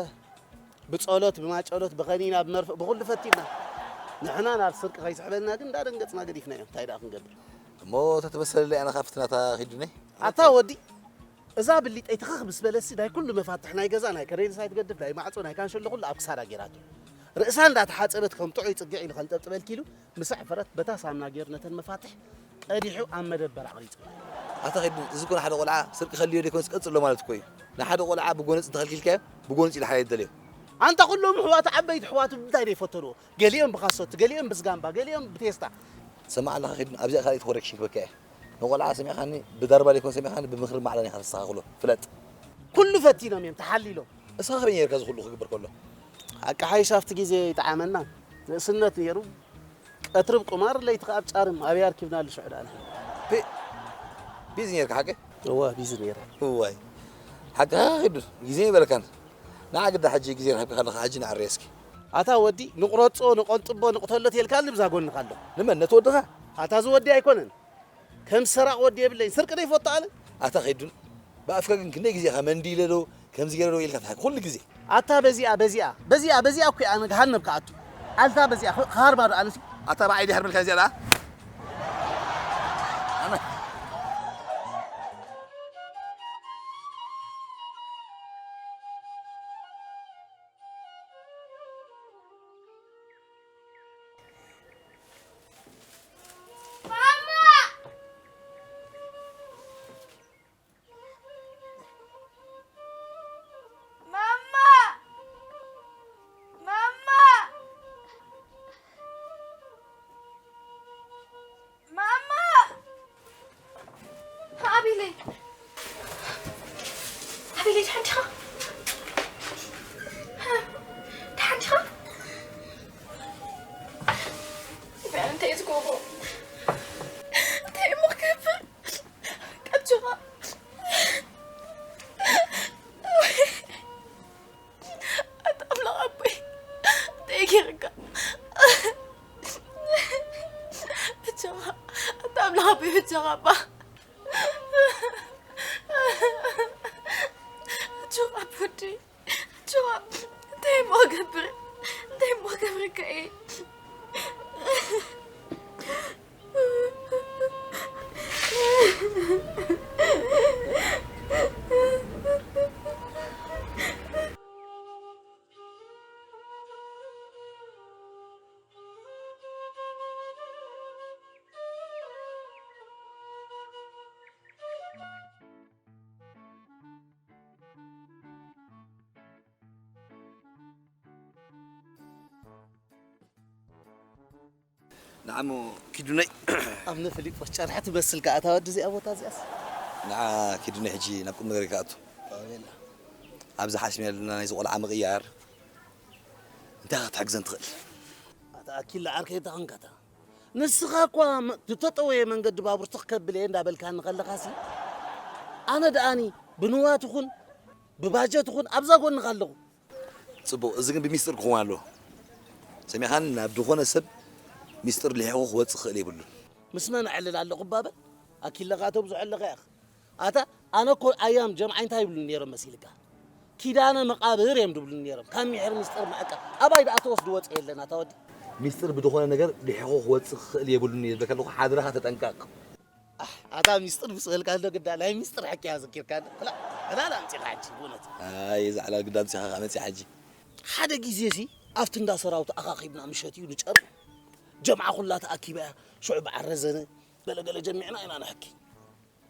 ብጸሎት፣ ብማጨሎት፣ ብኸኒና፣ ብመርፍእ፣ ብኹሉ ፈቲንና። ንሕና ናብ ስርቂ ከይስሕበና ግን እንዳደንገጽና ገዲፍናዮ። እንታይ ደኣ ክንገብር? እሞ ተተመሰለለይ ኣነ ካብ ፍትናታ ኺዱኒ። ኣታ ወዲ፣ እዛ ብሊጠይ ትኽኽ ምስ በለሲ ናይ ኩሉ መፋትሕ ናይ ገዛ፣ ናይ ከረንሳይ ትገድፍ፣ ናይ ማዕጾ፣ ናይ ካንሸሎ ኩሉ ኣብ ክሳዳ ጌራቶ። ርእሳ እንዳተሓጸበት ከም ጥዑይ ጽግዕ ኢሉ ከንጠብጥበልኪ ኢሉ ምስ ኣሕፈረት በታ ሳምና ጌሩ ነተን መፋትሕ ቀዲሑ ኣብ መደበር ኣቕሪጹ። ኣታ ኸይዱ፣ እዚ እኮ ንሓደ ቆልዓ ስርቂ ከልዮ ደይኮነስ ቀጽሎ ማለት እኮ እዩ። ንሓደ ቆልዓ ብጎነጽ እንተኸልኪልካዮ፣ ብጎነጽ ኢሉ ሓላይ ይደልዮ። ኣንታ ኩሎም ኣሕዋቱ ዓበይቲ ኣሕዋቱ ብምንታይ ደይፈተንዎ? ገሊኦም ብካሶት፣ ገሊኦም ብዝጋምባ፣ ገሊኦም ብቴስታ። ሰማዕ ኣለኻ ኸይዱ፣ ኣብዚኣ ካልኣይቲ ኮረክሽን ክበካ እየ። ንቆልዓ ሰሚዕኻኒ፣ ብዳርባ ደይኮን ሰሚዕኻኒ፣ ብምኽሪ ማዕዳን ኢኻ ተስተኻኽሎ። ፍለጥ። ኩሉ ፈቲኖም እዮም፣ ተሓሊሎም። እስኻ ከመይ ጌርካ እዚ ኩሉ ክግበር ከሎ? ሓቂ ሓይሽ ኣብቲ ግዜ ይጠዓመና። ንእስነት ነይሩ። ቀትሪ ብ ቁማር፣ ለይቲ ከኣ ብ ጫርም። ኣበይ ኣርኪብናሉ ሽዑ ደኣ ንሕና? ቢ-፣ ቢዚ ኔርካ ሓቂ? እወ፣ ቢዚ ኔረ። እዋይ። ሓቅኻ ኺዱ፣ ግዜ ይበለካን። ንዓ ግዳ ሕጂ ግዜ ረኺብካ ከለኻ ሕጂ ንዕሬ እስኪ። ኣታ ወዲ፣ ንቑረጾ፣ ንቐንጥቦ፣ ንቕተሎ ተልካኒ ብዛ ጎንኻ ኣሎ። ንመን? ነቲ ወድኻ? ኣታ እዚ ወዲ ኣይኮነን። ከም ሰራቕ ወዲ የብለይን። ስርቂ ዶ ይፈቱ ኣነ? ኣታ ኸይዱን፣ ብኣፍካ ግን ክንደይ ግዜ ኢኻ መንዲለ ዶ፣ ከምዚ ገይረ ዶ ኢልካ ትሓቂ? ኩሉ ግዜ። ኣታ በዚኣ፣ በዚኣ፣ በዚኣ፣ በዚኣ እኮ እየ ኣነ ገሃነብ ክኣቱ። ኣልታ በዚኣ፣ ኸ-፣ ክሃርባ ዶ ኣነሲ? ኣታ ብዓይ ድያ ሃርበልካ እዚኣ ደኣ? ኣነ። ማማ! ማማ! ማማ! ማማ! ኣቤለይ! ኣቤለይ፣ ደሓን ዲኻ? ደሓን ዲኻ? እንታይ እዩ ዝገብሮ? እንታይ እሞ ክገብር? ኣጆኻ። ኣታ ኣምላኽ ኣቦይ፣ እንታይ ጌርካ? ብቻኻ፣ ኣታ ኣምላኽ ኣቦይ፣ ብቻኻ እባ። ብቻኻ ኣቦዲ፣ ብቻኻ፣ እንታይ እሞ ገብር? እንታይ እሞ ገብረካ እየ? ንዓሞ ኪዱነይ። ኣብነ ፊሊጶስ ጨርሒ ትመስል ከኣ እታ ወዲ እዚኣ ቦታ እዚኣስ። ንዓ ኪዱነይ ሕጂ ናብ ቁም ነገር ክኣቱ። ኣቤላ። ኣብዚ ሓሲብና ዘለና ናይዚ ቆልዓ ምቕያር እንታይ ክትሕግዘን ትኽእል? ኣታ ኣኪላ ዓርከይ እንታይ ኾንካታ? ንስኻ እኳ መ-፣ ዝተጠወየ መንገዲ ባቡር ትኽ ከብል እየ እንዳበልካኒ ከለኻሲ፣ ኣነ ደኣኒ ብንዋት ይኹን ብባጀት ይኹን ኣብዛ ጎንኻ ኣለኹ። ጽቡቕ፣ እዚ ግን ብሚስጥር ክኸውን ኣለዎ። ሰሚዕኻኒ? ናብ ዝኾነ ሰብ ሚስጥር ልሒቑ ክወጽእ ክኽእል የብሉን። ምስ መን ኣዕልል ኣለኹ እባ በል? ኣኪለኻ ተብዝሖ ኣለኻ ኢኻ። ኣታ ኣነ እኮ ኣያም ጀምዓይ እንታይ ይብሉኒ ነይሮም መሲልካ? ኪዳነ መቓብር እዮም ድብሉኒ ነይሮም። ካብ ሚሒር ሚስጥር ምዕቃብ። ኣባይ ደኣ ተወስድዎ ወጽእ የለን ኣታ ወዲ። ሚስጥር ብዝኾነ ነገር ልሒቑ ክወጽእ ክኽእል የብሉን እየ ዝብለካ ኣለኹ። ሓደራኻ ተጠንቀቕ። ኣሕ፣ ኣታ ሚስጥር ምስ በልካ እንዶ ግዳ ናይ ሚስጥር ሕክያ ዘኪርካ እንዶ። ዕላ-፣ ዕላል ኣምጺኻ ሕጂ፣ ብእውነት። ኣይ፣ እዛ ዕላል ግዳ ኣምጺኻ ከኣ መጺኣ ሕጂ። ሓደ ግዜሲ ኣብቲ እንዳ ሰራዊት ኣኻኺብና ምሸት እዩ ንጨርም። ጀምዓ ኩላ ተኣኪባ እያ። ሽዑ በዓል ረዘነ ገለ ገለ ጀሚዕና ኢና ንሕኪ።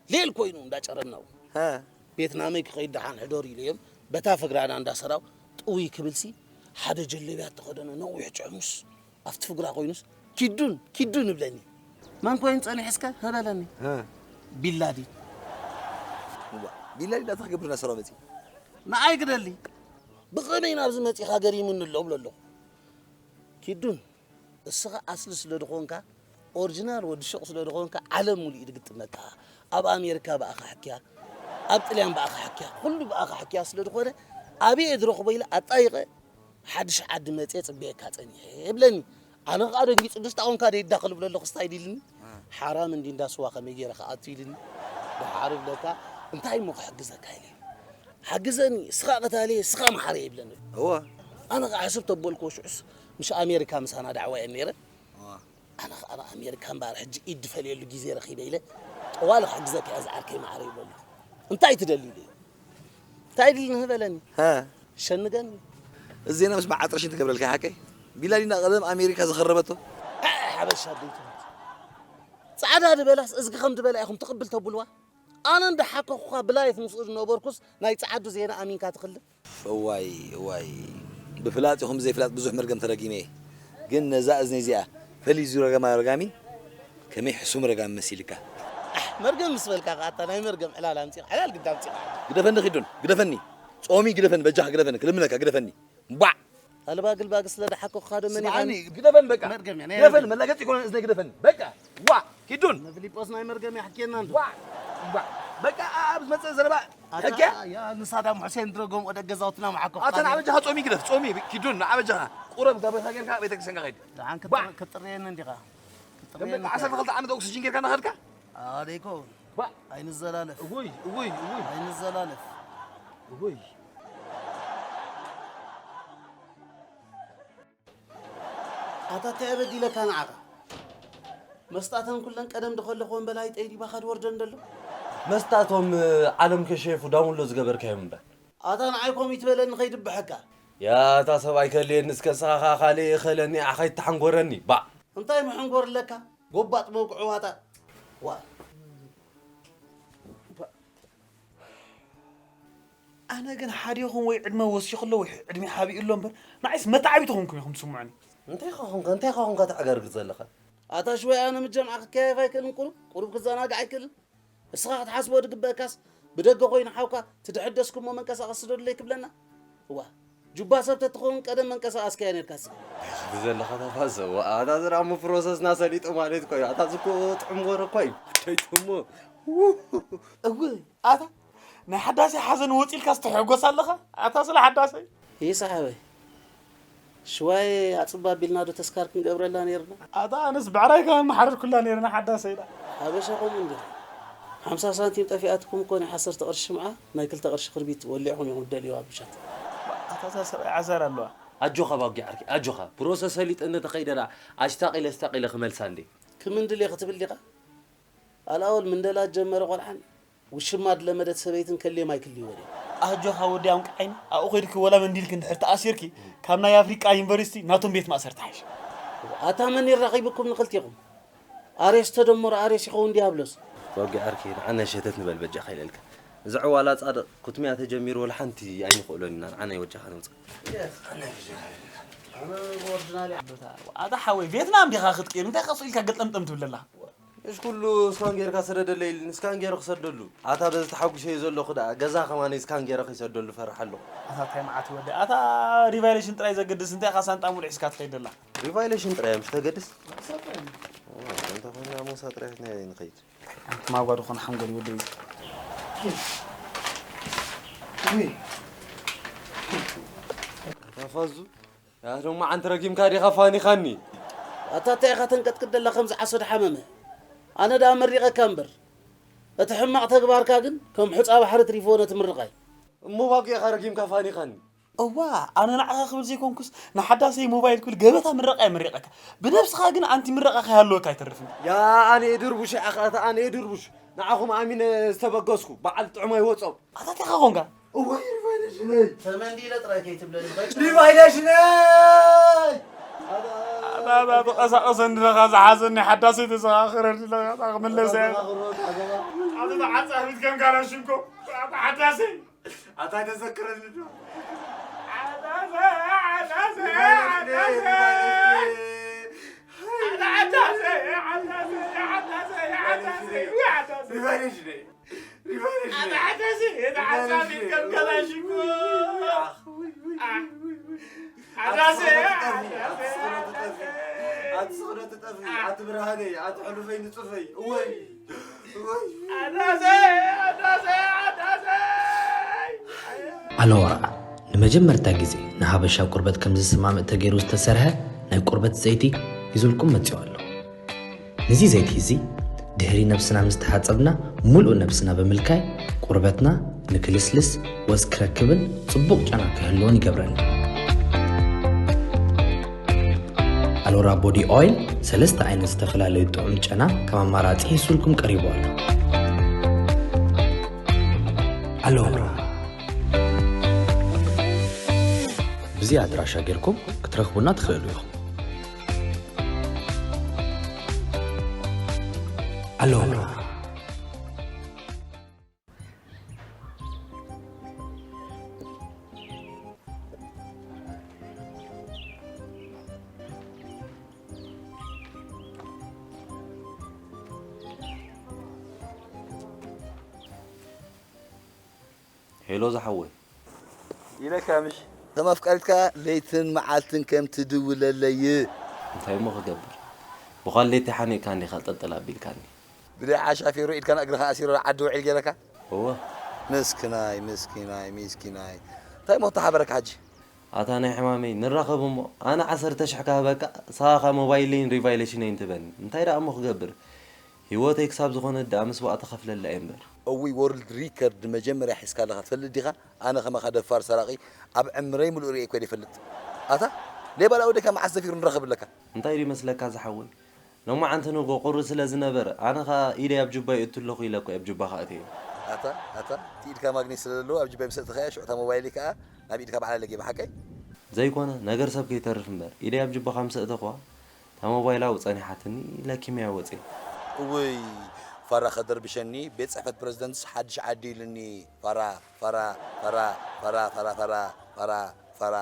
ሌል ኮይኑ እንዳ ጨረምና እውን። ሃ። ቤት ናመይ ክኸይድ ደሓን ሕደሩ ኢለዮም። በታ ፍግራና እንዳ ሰራው ጥውይ ክብልሲ ሓደ ጀለብያ እተኸደነ ነዊሕ ጨርሙስ ኣብቲ ፍግራ ኮይኑስ፣ "ኪዱን፣ ኪዱን" ይብለኒ። "መን ኮይኑ ጸኒሑ እስከ?" ህበለኒ። እ። "ቢላዲን." እዋ፣ ቢላዲን እንታይ ክገብር ናብ ሰራው መጺኡ? ንዓይ ግደሊ። ብኸመይ ናብዚ መጺኻ ገሪሙኒ ኣሎ እብሎ ኣለኹ። "ኪዱን፣ እስኻ ኣስሊ ስለ ዝኾንካ፣ ኦሪጂናል ወዲ ሹቕ ስለ ዝኾንካ፣ ዓለም ሙሉእ እዩ ዝግጥመካ። ኣብ ኣሜሪካ ብኣኻ ሕክያ፣ ኣብ ጥልያን ብኣኻ ሕክያ፣ ኩሉ ብኣኻ ሕክያ ስለ ዝኾነ፣ ኣበይ እየ ዝረኽቦ?" ኢለ ኣጣይቐ፣ ሓድሽ ዓዲ መጽየ ጽበየካ ጸኒሐ ይብለኒ። ኣነ ኸኣ ደንጊጹ፣ "ድስታ ኾንካ ደይዳኸል?" ብሎ ኣለኹ፣ ስታይ ዲልኒ። እ። "ሓራም እንዲ እንዳ ስዋ ከመይ ገይረ ክኣቱ?" ኢልኒ። ደሓር ብለካ፣ "እንታይ እሞ ክሕግዘካ?" ኢለ። "ሓግዘኒ፣ ስኻ ቀታሊ፣ ስኻ መሓሪ" ይብለኒ። እወ። ኣነ ኸኣ ሕስብ ተበልኩዎ፣ ሽዑስ ምሽ ኣሜሪካ ምሳና ዳዕዋ እየን ነይረን። እወ። ኣነ ኸኣ ንኣሜሪካ እምበኣር ሕጂ ኢድ ድፈልየሉ ግዜ ረኺበ ኢለ፣ "ጠዋሊ ክሕግዘካ እየ ዝዓርከይ መዓረይ" ይብሎ ኣለኹ። "እንታይ ትደሊ?" ኢለ። "እንታይ ድልኒ?" በለኒ። ሃ። "ሸንገኒ።" እዚ ዜና ምስ መዓጥርሽን ትገብረልካ ሓቀይ? ቢላዲና ቀደም ኣሜሪካ ዝኸረበቶ? እ፣ ሓበሻ ኣደይ ትሙት። ጻዕዳ ድበላስ እዝጊ ከም ድበላ ኢኹም ትቕብል ተብልዋ? ኣነ እንዳሓከኹኻ ብላይፍ ምስኡ ዝነበርኩስ ናይ ጸዓዱ ዜና ኣሚንካ ትኽልእ? እዋይ፣ እዋይ። ብፍላጥ ይኹን ብዘይፍላጥ ብዙሕ መርገም ተረጊመ እየ። ግን ነዛ እዝነይ እዚኣ ፈሊዙ ረጋማ ረጋሚ ከመይ ሕሱም ረጋሚ መሲልካ? ኣሕ፣ መርገም ምስ በልካ ከኣ ኣታ ናይ መርገም ዕላል ኣምጺኻ፣ ዕላል ግዳ ኣምጺኻ። ግደፈኒ ኪዱን፣ ግደፈኒ። ጾሚ ግደፈኒ፣ በጃኻ ግደፈኒ፣ ክልምነካ ግደፈኒ። እምቧዕ! ኣልባ ግልባግ ስለ ደሓኩኻ ዶ መን ስምዓኒ፣ ይኻኒ? ግደፈን በቃ። መርገም እያ፣ ናይ ግደፈን፣ መርገም። መላገጺ ይኮነ እዝነይ ግደፈን። በቃ። ዋ! ኪዱን! ንፊሊጶስ ናይ መርገም ይሓኬና እንዶ። ዋ! ዋ! በቃ፣ ኣብ ዝመጽእ ዘረባ ኣታ፣ ሕክያ? ያ፣ ንሳዳም ሑሴን ድረጎም ወደ ገዛውትና መሓኮ ኣታ ንዓበጃኻ ጾሚ ግደፍ፣ ጾሚ፣ ኪዱን፣ ንዓበጃኻ። ቁረብ ጋብርካ ጌርካ ቤተክርስትያንካ ኸይድ። ደሓን ባ! ክትጥር-፣ ክትጥርየኒ እንዲኻ። ከም ክትጥርየኒ ደቂ እንዲኻ። ዓሰርተ ክልተ ዓመት ኦክስጅን ጌርካ እናኸድካ? ኣደይኮ። ባ! ኣይንዘላለፍ። እውይ፣ እውይ፣ እውይ። ኣይንዘላለፍ። እውይ። ኣታ እንታይ ኣበዲለካ ንዓኻ? መስጣተን ኩለን ቀደም ዶ ከለኹወን በላይ ጠይዲባኻ ድወርደን ደሎ? መስጣቶም፣ ዓለም ከሸየፉ ዳውንሎድ ዝገበርካዮም እምበር። ኣታ ንዓይ ኮም ይትበለኒ ከይድብሐካ። ያ፣ እታ ሰብኣይ ከልየኒ እስከ ንስኻ ኸኣ ካልእ እኸለኒ፣ ኣኻ ይተሓንጎረኒ፣ ባዕ። እንታይ ምሕንጎር ኣለካ? ጎባጥ መውቅዒ ዋጣ። ዋ። ኣነ ግን ሓዲኹም ወይ ዕድመ ወሲኹ ኣሎ ወይ ዕድመ ሓቢኡ ኣሎ እምበር፣ ንዓይስ መተዓቢቲ ኾንኩም ኢኹም ትስምዑኒ። እንታይ ኾንካ፣ እንታይ ኾንካ ተዕገርግር ዘለኻ? ኣታ ሽወይ ኣነ ምስ ጀምዓ ክከያየፍ ኣይክእልን፣ ቁሩብ፣ ቁሩብ ክዘናጋዕ ኣይክእልን። እስኻ ክትሓስቦ ዝግበእካስ ብደገ ኮይኑ ሓውካ ትድሕደስኩሞ መንቀሳቐሲ ዶ ድለይ ክብለና? እዋ፣ ጁባ ሰብ ተትኸውን ቀደም መንቀሳቐስካዮ ነርካስ። እንታይ ዘለኻ ተፋሰ? ዋ፣ ኣታ ዝረኣሞ ፕሮሰስና ሰሊጡ ማለት እኮ እዩ። ኣታ ዝኮ ጥዑም ወረ እኮ እዩ። ደይትሞ። እው፣ ኣታ ናይ ሓዳሰይ ሓዘን ወፂልካ ዝተሐጎስ ኣለኻ? ኣታ ስለ ሓዳሰይ። ይስሓበይ። ሽዋይ ኣጽባ ቢልና ዶ ተስካር ክንገብረላ ነይርና? ኣታ ኣነስ ብዕራይ ከማን መሓረድኩላ ነይርና ሓዳሰይ ዳ። ሓበሻ ከምኡ እንዲኹም። ሓምሳ ሳንቲም ጠፊኣትኩም እኮ ናይ ዓሰርተ ቅርሺ ሽምዓ፣ ናይ ክልተ ቅርሺ ክርቢት ወሊዕኹም ኢኹም ትደልይዋ ብሻት። ኣታ እዛ ሰብኣይ ዓዛር ኣለዋ። ኣጆኻ ባጊ ዓርኪ፣ ኣጆኻ። ፕሮሰስ ሰሊጠ እንተኸይደ ደኣ ኣሽታቒለ ኣሽታቒለ ክመልሳ እንዴ። ክምንድል እየ ክትብል ዲኻ? ኣልኣወል ምንደላ ጀመረ ቆልዓን ውሽማ ድለመደት ሰበይትን ከልዮም ኣይክልይዎ ድዮም? ኣጆኻ ወዲ ኣንቃዓይኒ፣ ኣብኡ ኸይድኪ ወላ መንዲልኪ እንድሕር ተኣሲርኪ፣ ካብ ናይ ኣፍሪቃ ዩኒቨርሲቲ ናቶም ቤት ማእሰርቲ ሓይሽ። ኣታ መን ይራኺብኩም ንኽልቲኹም? ኣሬስ ተደመሮ ኣሬስ ይኸውን ዲያብሎስ። ወጊ ዓርኪ፣ ንዓና ሸተት ንበል በጃኻ ኢለልካ። እዚ ዕዋላ ጻድቕ፣ ኩትሚያ ተጀሚሩ ወላ ሓንቲ ኣይንኽእሎን ኢና፣ ንዓና ይወጃኻ ነውጽእ። ኣታ ሓወይ ቬትናም ዲኻ ክትቅይር እንታይ ከሱ ኢልካ ገልጠምጠም ትብለላ? እሽ ኩሉ እስካን ጌርካ ሰደደለይ ኢልኒ እስካን ጌሩ ክሰደሉ። ኣታ በዚ ተሓጉሸ እዩ ዘለኹ ደኣ ገዛ ከማን እስካን ጌረ ከይሰደሉ ፈርሕ ኣለኹ። ኣታ እንታይ መዓት ወዲ ኣታ ሪቫይሌሽን ጥራይ ዘገድስ እንታይ ኢኻ ሳንጣ ሙሉ ሒዝካ ትኸይድ ደላ? ሪቫይሌሽን ጥራይ ምሽ ተገድስ። እንተኾና ሞሳ ጥራይ ንኸይድ። ኣንቲ ማጓ ዝኾነ ሓንጎል ይወደይ። ውይ። ኣታ ፋዙ፣ ያቶም መዓንቲ ረጊምካ ዲኻ ፋኒኻኒ? ኣታ እንታይ ኢኻ ተንቀጥቅጥ ደላ ከምዚ ዓሶ ድሓመመ? ኣነ ደኣ መሪቐካ እምበር፣ እቲ ሕማቕ ተግባርካ ግን ከም ሑጻ ባሕሪ ትሪፎ ነቲ ምርቓይ። እሞ ባጉ ኢኻ ረጊምካ ፋኒኻኒ? እዋ፣ ኣነ ንዓኻ ክብል ዘይኮንኩስ ንሓዳሰይ ሞባይል ክብል ገበታ ምረቓ እየ መሪቐካ። ብነብስኻ ግን ኣንቲ ምረቓ ከይሃለወካ ኣይተርፍን። ያ ኣነ ድርቡሽ ኢኻ፣ ኣታ ኣነ ድርቡሽ። ንዓኹም ኣሚነ ዝተበገስኩ በዓል ጥዑም ኣይወጾም። ኣታ እንታይ ኢኻ ኾንካ? እወይ ሪቫይሌሽነይ። ተመንዲለ ጥራይ ከይትብለኒ። ሪቫይሌሽነይ! ኣታ ብቐሳቐሰ እንድለኻ ዝሓዘኒ ሓዳሰይ ተዘኻኽረኒ ኣለኻ፣ እታ ክምለስ እያ። ኣታ ተዓጻፊት ከም ጋራ ሽንኮ፣ ኣታ ሓዳሰይ። ኣታ ተዘክረኒ ዶ? ሓዳሰይ፣ ሓዳሰይ፣ ሓዳሰይ። ኣታ ሓዳሰይ፣ ሓዳሰይ፣ ሓዳሰይ፣ ሓዳሰይ፣ ሓዳሰይ። ሪቫይሌሽነይ። ሪቫይሌሽነይ። ኣታ ሓዳሰይ፣ ኣታ ሓዳሰይ፣ ከም ጋራ ሽንኮ። ሓዳሰይ፣ ኣቲ ስኽረት ጠፊ፣ ኣቲ ስኽረት ጠፊ፣ ኣቲ ብርሃነይ፣ ኣቲ ሕሉፈይ ንጹፈይ። እወይ፣ እወይ። ኣሎራ፣ ንመጀመርታ ግዜ ንሃበሻ ቁርበት ከም ዝስማምዕ ተገይሩ ዝተሰርሐ ናይ ቁርበት ዘይቲ ይዙልኩም መጺኡ ኣሎ። ነዚ ዘይቲ እዚ ድሕሪ ነብስና ምስ ተሓጸብና፣ ሙሉእ ነብስና ብምልካይ ቁርበትና ንክልስልስ፣ ወዝ ክረክብን ጽቡቕ ጨና ክህልዎን ይገብረልና። ኣሎራ ቦዲ ኦይል ሰለስተ ዓይነት ዝተፈላለዩ ጥዑም ጨና ከም ኣማራጺ ሒዙልኩም ቀሪቡ ኣሎ። ኣሎራ። ብዚ ኣድራሻ ጌርኩም ክትረኽቡና ትኽእሉ ኢኹም። ኣሎራ። ሄሎ ዝሓወይ። ኢለካ ምሽ? ከም ኣፍቃሪትካ ለይትን መዓልትን ከም ትድውለለይ። እንታይ እሞ ክገብር? ብዃል ለይቲ ሓኒእካ እንዲኻ ጠልጠል ኣቢልካኒ። ብደይ ዓሻ ፌሮ ኢድካን እግርኻ ኣሲሩ ዓዲ ውዒል ገይረካ? እወ። ምስኪናይ፣ ምስኪናይ፣ ምስኪናይ። እንታይ እሞ ተሓበረካ ሕጂ? ኣታ ናይ ሕማመይ ንራኸብ እሞ፣ ኣነ ዓሰርተ ሽሕ ክሃበካ፣ ንስኻ ኸኣ ሞባይለይን ሪቫይሌሽነይን ትበኒ። እንታይ ደኣ እሞ ክገብር? ህይወተይ ክሳብ ዝኾነት ደኣ ምስዋእ ተኸፍለላ እየ እምበር። እውይ፣ ወርልድ ሪከርድ መጀመርያ ሒዝካ ኣለኻ ትፈልጥ ዲኻ? ኣነ ከማኻ ደፋር ሰራቒ ኣብ ዕምረይ ምሉእ ርእየ እኮ ዘይፈልጥ። ኣታ ሌባ ላኡ ደካ መዓስ ዘፊሩ ንረኽብ ኣለካ? እንታይ ድዩ መስለካ ዝሓወይ? ሎማዓንቲ ንጎ ቁሪ ስለ ዝነበረ፣ ኣነ ኸኣ ኢደይ ኣብ ጁባይ እቱ ኣለኹ ኢለ እኮ እየ ኣብ ጁባኻ ኣትየ። ኣታ፣ ኣታ፣ እቲ ኢድካ ማግኔት ስለ ዘለዎ ኣብ ጁባይ ምስ ኣእተኻያ፣ ሽዑ እታ ሞባይለይ ከኣ ናብ ኢድካ ባዕላ ለጌባ፣ ሓቀይ? ዘይኮነ፣ ነገር ሰብ ከይተርፍ እምበር፣ ኢደይ ኣብ ጁባኻ ምስ ኣእተኹዋ፣ እታ ሞባይል ኣብኡ ጸኒሓትኒ፣ ለኪመያ ወጺኤ። እውይ፣ ፋራ ከደርብሸኒ፣ ቤት ጽሕፈት ፕረዚደንትስ ሓድሽ ዓዲ ኢሉኒ፣ ፋራ፣ ፋራ፣ ፋራ፣ ፋራ፣ ፋራ፣ ፋራ፣ ፋራ፣ ፋራ።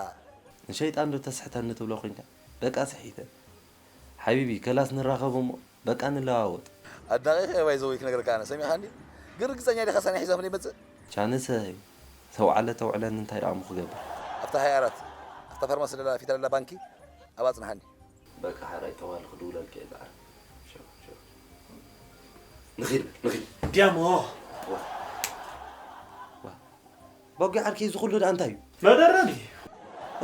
ንሸይጣን ዶ ተስሕተኒ ትብሎ ኮንካ? በቃ ስሒተ። ሓቢቢ፣ ከላስ ንራኸብ እሞ በቃ ንለዋወጥ። ኣድናቒ ኸ ባይ ዘወይ ክነግረካ ኣነ፣ ሰሚዕኻኒ? ግን ርግጸኛ ዲኻ ሳኒ ሒዛ ኸም ይመጽእ? ቻንሰይ፣ ተውዓለ ተውዕለኒ እንታይ ደኣ እሞ ክገብር? ኣብታ ሃይ ኣራት፣ ኣብታ ፋርማሲ ደላ ፊት ደላ ባንኪ፣ ኣብኣ ጽንሓኒ። በቃ ሓራይ ተዋለ ክድውለልካ እየ ዛዕረ። ሸው፣ ሸው። ንኺድ፣ ንኺድ። ዲያሞ። ዋ። ዋ። ባጉ ዓርከይ፣ እዚ ኩሉ ደኣ እንታይ እዩ? መደረኒ።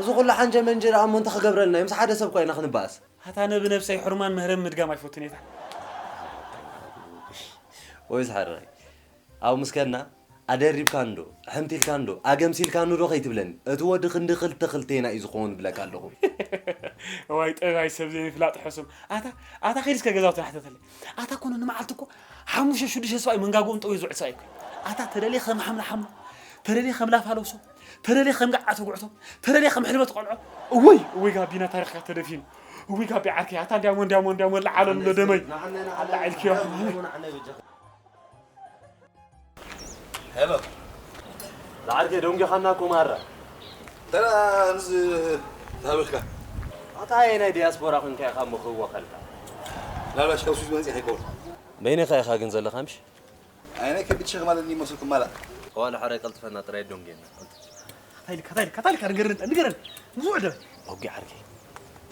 እዚ ኩሉ ሓንጀ መንጀ ደኣ እሞ እንታይ ክገብረልና እዩ? ምስ ሓደ ሰብ እኳ ኢና ክንበኣስ። ኣታ ነቢ ነብሰይ ሕርማን ምህረም ምድጋም ኣይፈቱን እየ። ወይ ዝሓራይ። ኣብ ምስከና ኣደሪብካ እንዶ፣ ሕምት ኢልካ እንዶ፣ ኣገምሲልካ እንዶ ከይትብለኒ። እቲ ወዲ ክንዲ ክልተ ክልቴና እዩ ዝኾን ብለካ ኣለኹ። እዋይ ጠባይ ሰብ ዘይምፍላጥ ሕሱም። ኣታ፣ ኣታ ከይድስ ከገዛውቲ ናሕተተለይ። ኣታ ኮነ ንመዓልቲ እኮ ሓሙሽተ ሽዱሽተ ሰብኣይ መንጋጎኦም ጠውዩ ዝውዕል ሰብኣይ እኮ። ኣታ ተደልየ ከም ሓምላ ሓምሎ፣ ተደልየ ከም ላፋ ለውሶ፣ ተደልየ ከም ገዓተ ጉዕቶ፣ ተደልየ ከም ሕልበት ቆልዖ። እውይ፣ እውይ ጋቢና ታሪኽካ ተደፊኑ። እውይ ጋቢ ዓርከይ፣ ኣታ እንዲያሞ፣ እንዲያሞ፣ እንዲያሞ ለዓለም ለደመይ። ንዓነ፣ ንዓነ፣ ለዓልኪ ንዓነ፣ ንዓነ በጃኻ። ሄሎ። ዝዓርከይ ደንጊኻና እኮ ማራ። ተራ ምስ ተሃብልካ። ኣታ ኣየናይ ዲያስፖራ ኮንካ ኢኻ ምኽወኸልካ? ላላሽ ካብ ስዊዝ መፂእ ከይከውን። በይነኻ ኢኻ ግን ዘለኻ ምሽ? ኣየናይ ከቢድ ሸኽም ኣለኒ መስልኩም ማላ? ዋላ ሕራይ ቀልጥፈና ጥራይ ዶንጌና። ካታይል ካታይል ካታይል ካር ገረን ንገረን ንወደ። ኣውጊ ዓርከይ፣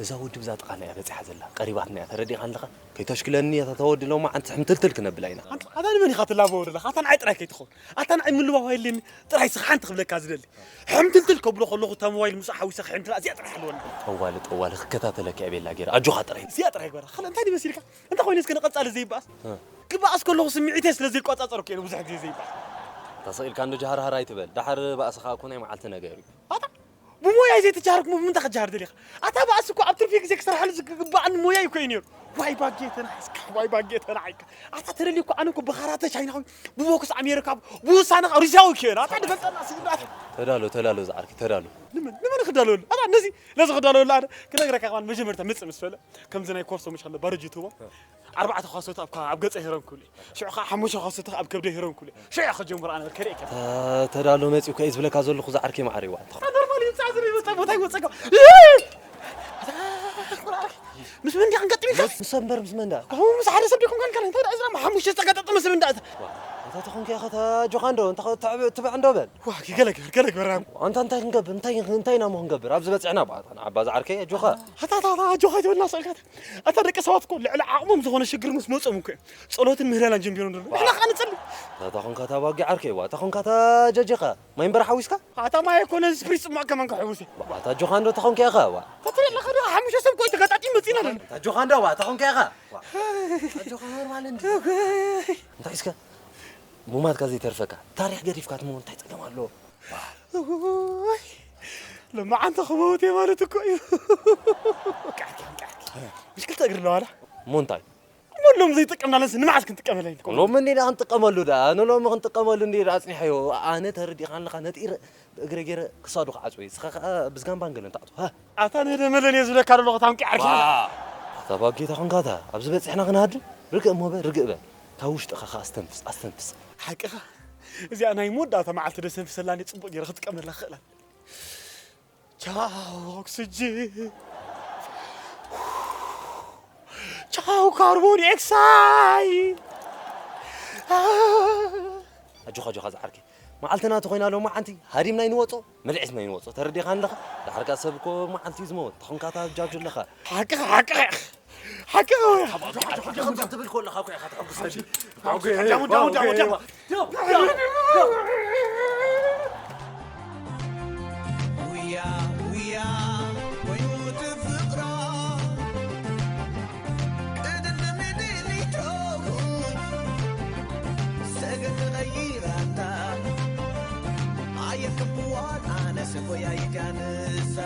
እዛ ውድብ እዛ ጥቓና እያ በፂሓ ዘላ። ቀሪባትና እያ፣ ተረዲኻ ኣለኻ? ከይተሽክለኒ እያ፣ እታ ወዲ ሎማ ዓንቲ ሕምትልትል ክነብላ ኢና። ኣታ ኣታ ንመን ኢኻ ትላበው ዘለኻ? ኣታ ንዓይ ጥራይ ከይትኸውን። ኣታ ንዓይ ምልባው ኣይልኒ፣ ጥራይ ስኻ ሓንቲ ክብለካ ዝደሊ። ሕምትልትል ከብሎ ከለኹ እታ ሞባይል ምስኣ ሓዊሰ ክሕምትላ እዚኣ ጥራይ ሓልወኒ። ጠዋሊ ጠዋሊ ክከታተለካ እየ ቤላ ገይረ፣ ኣጆኻ ጥራይ። እዚኣ ጥራይ ግበራ። ካልእ እንታይ ድመሲልካ? እንታይ ኮይኑ እስከ ንቐጻሊ ዘይበኣስ? እ። ክበኣስ ከለኹ ስምዒተይ ስለ ዘይቆጻጸር እኮ እየ ብዙሕ ግዜ ዘይበኣስ። ተሰቒልካ እንዶ ጀሃርሃር ኣይትበል። ደሓር ባእስኻ እኮ ናይ መዓልቲ ነገር እዩ። ኣታ ብሞያይ ዘይተጃሃርኩ ብምንታይ ክጃሃር ደሊኻ? ኣታ ባእሲ እኮ ኣብ ትርፊ ግዜ ክሰርሓሉ ዝግባኣኒ ሞያይ እኮ እዩ ነይሩ። ዋይ ባጌ ተናሒስካ፣ ዋይ ባጌ ተናሒካ። ኣታ ተደልዩ እኮ ኣነ እኮ ብኻራተ ቻይናዊ፣ ብቦክስ ኣሜሪካ፣ ብውሳነ ሩስያዊ እኮ እየ። ኣታ ድፈልጠና ስግዳት። ተዳሎ፣ ተዳሎ ዝዓርኪ፣ ተዳሎ። ንመን ንመን ክዳለወሉ? ኣታ ነዚ ነዚ ክዳለወሉ ኣነ ክነግረካ ከማን መጀመርታ ምጽእ ምስ በለ ከምዚ ናይ ኮርሶ ምሽ ከሎ ባርጅ ይትቦ ኣርባዕተ ኳሶት ኣብ ኣብ ገጸ ሂሮም ክብሉ ሽዑ ከዓ ሓሙሽተ ኳሶት ኣብ ከብደ ሂሮም ክብሉ ሽዑ ከጀምሩ ኣነ ከርእየካ። ተ- ተዳሎ መፂኡ ከ ዝብለካ ዘለኹ ዝዓርከይ ማዕረይዋ። ኣታ ኖርማል እዩ ጻ ዝሪ ወጣ ቦታ ይወጸካ። ምስ መን ዲኻ ንገጥም ኢልካ? ምስ ሰብ እምበር ምስ መን ደኣ? ከምኡ ምስ ሓደ ሰብ ዲኹም ካልካ እንታይ ደኣ ዝራማ ሓሙሽተ ዝተጋጠጠ ምስ መን ደኣ? ዋ፣ እንታይ ተኾንካ ኢኻ? እታ ጆኻ እንዶ እንተ ትብዕ እንዶ በል። ዋ፣ ገለ ግበር ገለ ግበር። ኣንታ እንታይ ክንገብር እንታይ እንታይ ኢና እሞ ክንገብር ኣብዚ በፂሕና ባታ ንዓባ ዝዓርከይ ጆኻ። ኣታ ኣታ ኣታ ጆኻ ይትበልና ሰልካት ኣታ ደቂ ሰባት እኮ ልዕሊ ዓቕሞም ዝኾነ ሽግር ምስ መጾም እኮ እዮም ጸሎትን ምህለላን ጀሚሮም ደሎ። ንሕና ከዓ ንጸሊ። እታ ኾንካ እታ ባጊ ዓርከይ ዋ፣ እታ ኾንካ እታ ጀጀኻ ማይ እምበር ሓዊስካ? ኣታ ማይ ኣይኮነ ስፕሪት ጽማቕ ከማን ክሕውስ። ዋ፣ እታ ጆኻ እንዶ እታ ኾንካ ኢኻ ዋ። ተትሪእለኻ ዶ ሓሙሽተ ሰብ እኮ ተጋጣጢም መጺና ደሎ። እታ ጆኻ እንዶ ዋ፣ እታ ኾንካ ኢኻ ዋ። እታ ጆኻ ኖርማል እንዲ። እንታይ እስከ ሙማትካ ዘይተርፈካ ታሪኽ ገዲፍካ ትመው እንታይ ጸገም ኣለዎ? እዋይ፣ ለማዓንተ ክመውት እየ ማለት እኮ እዩ። ቃዕኪ፣ ቃዕኪ። ምሽ ክልተ እግሪ ኣለዋ ዳ? እሞ እንታይ? እሞ ሎም ዘይጥቀምናለንስ ንመዓስ ክንጥቀመላ ኢና? ሎም እንዴ ዳ ክንጥቀመሉ ዳ? ንሎም ክንጥቀመሉ እንዴ ዳ ኣጽኒሓዮ? ኣነ ተረዲኻ ኣለኻ ነጢረ ብእግረ ገይረ ክሳዱ ክዓጽዎ እየ። ንስኻ ከኣ ብዝጋምባን ገለን ትዓጽዎ። ሃ? ኣታ ንህደ መለን እየ ዝብለካ ዘለኹ ታንቂ ዓርኪ። ዋ! ኣታ ባጌታ ኾንካ እታ ኣብዚ በጺሕና ክንሃድም? ርግእ እሞ በል፣ ርግእ በል። እታ ውሽጥኻ ከኣ ኣስተንፍስ፣ ኣስተንፍስ። ሓቅኻ። እዚኣ ናይ መወዳእታ መዓልቲ ደስተንፍሰላ እኔ ጽቡቕ ገይረ ክትጥቀመላ ክኽእላ። ቻው ኦክስጅን። ቻው ካርቦን ኤክሳይ። ኣጆኻ፣ ኣጆኻ ዝዓርከይ። መዓልቲ ናቱ ኮይና ሎማዓንቲ ሃዲምና ይንወጾ፣ መልዒስና ይንወጾ። ተረዲኻ ኣለኻ? ዳሕርካ ሰብ እኮ መዓልቲ እዩ ዝመውት። ተኾንካ እታ ጃብጁ ኣለኻ። ሓቅኻ፣ ሓቅኻ። ሓቅኻ ወይ? ትብል ከለኻ እኮ ኢኻ ተሐጉሰኒ። ዳሙ፣ ዳሙ፣ ዳሙ፣ ዳሙ፣ ዳሙ። ውያ ውያ ኮይኑ እቲ ፍቕራ ቅድሚ ምድሊቶ ሰገን ተቐይራታ ኣየክብዋን ኣነስ ጎያይታ ንሳ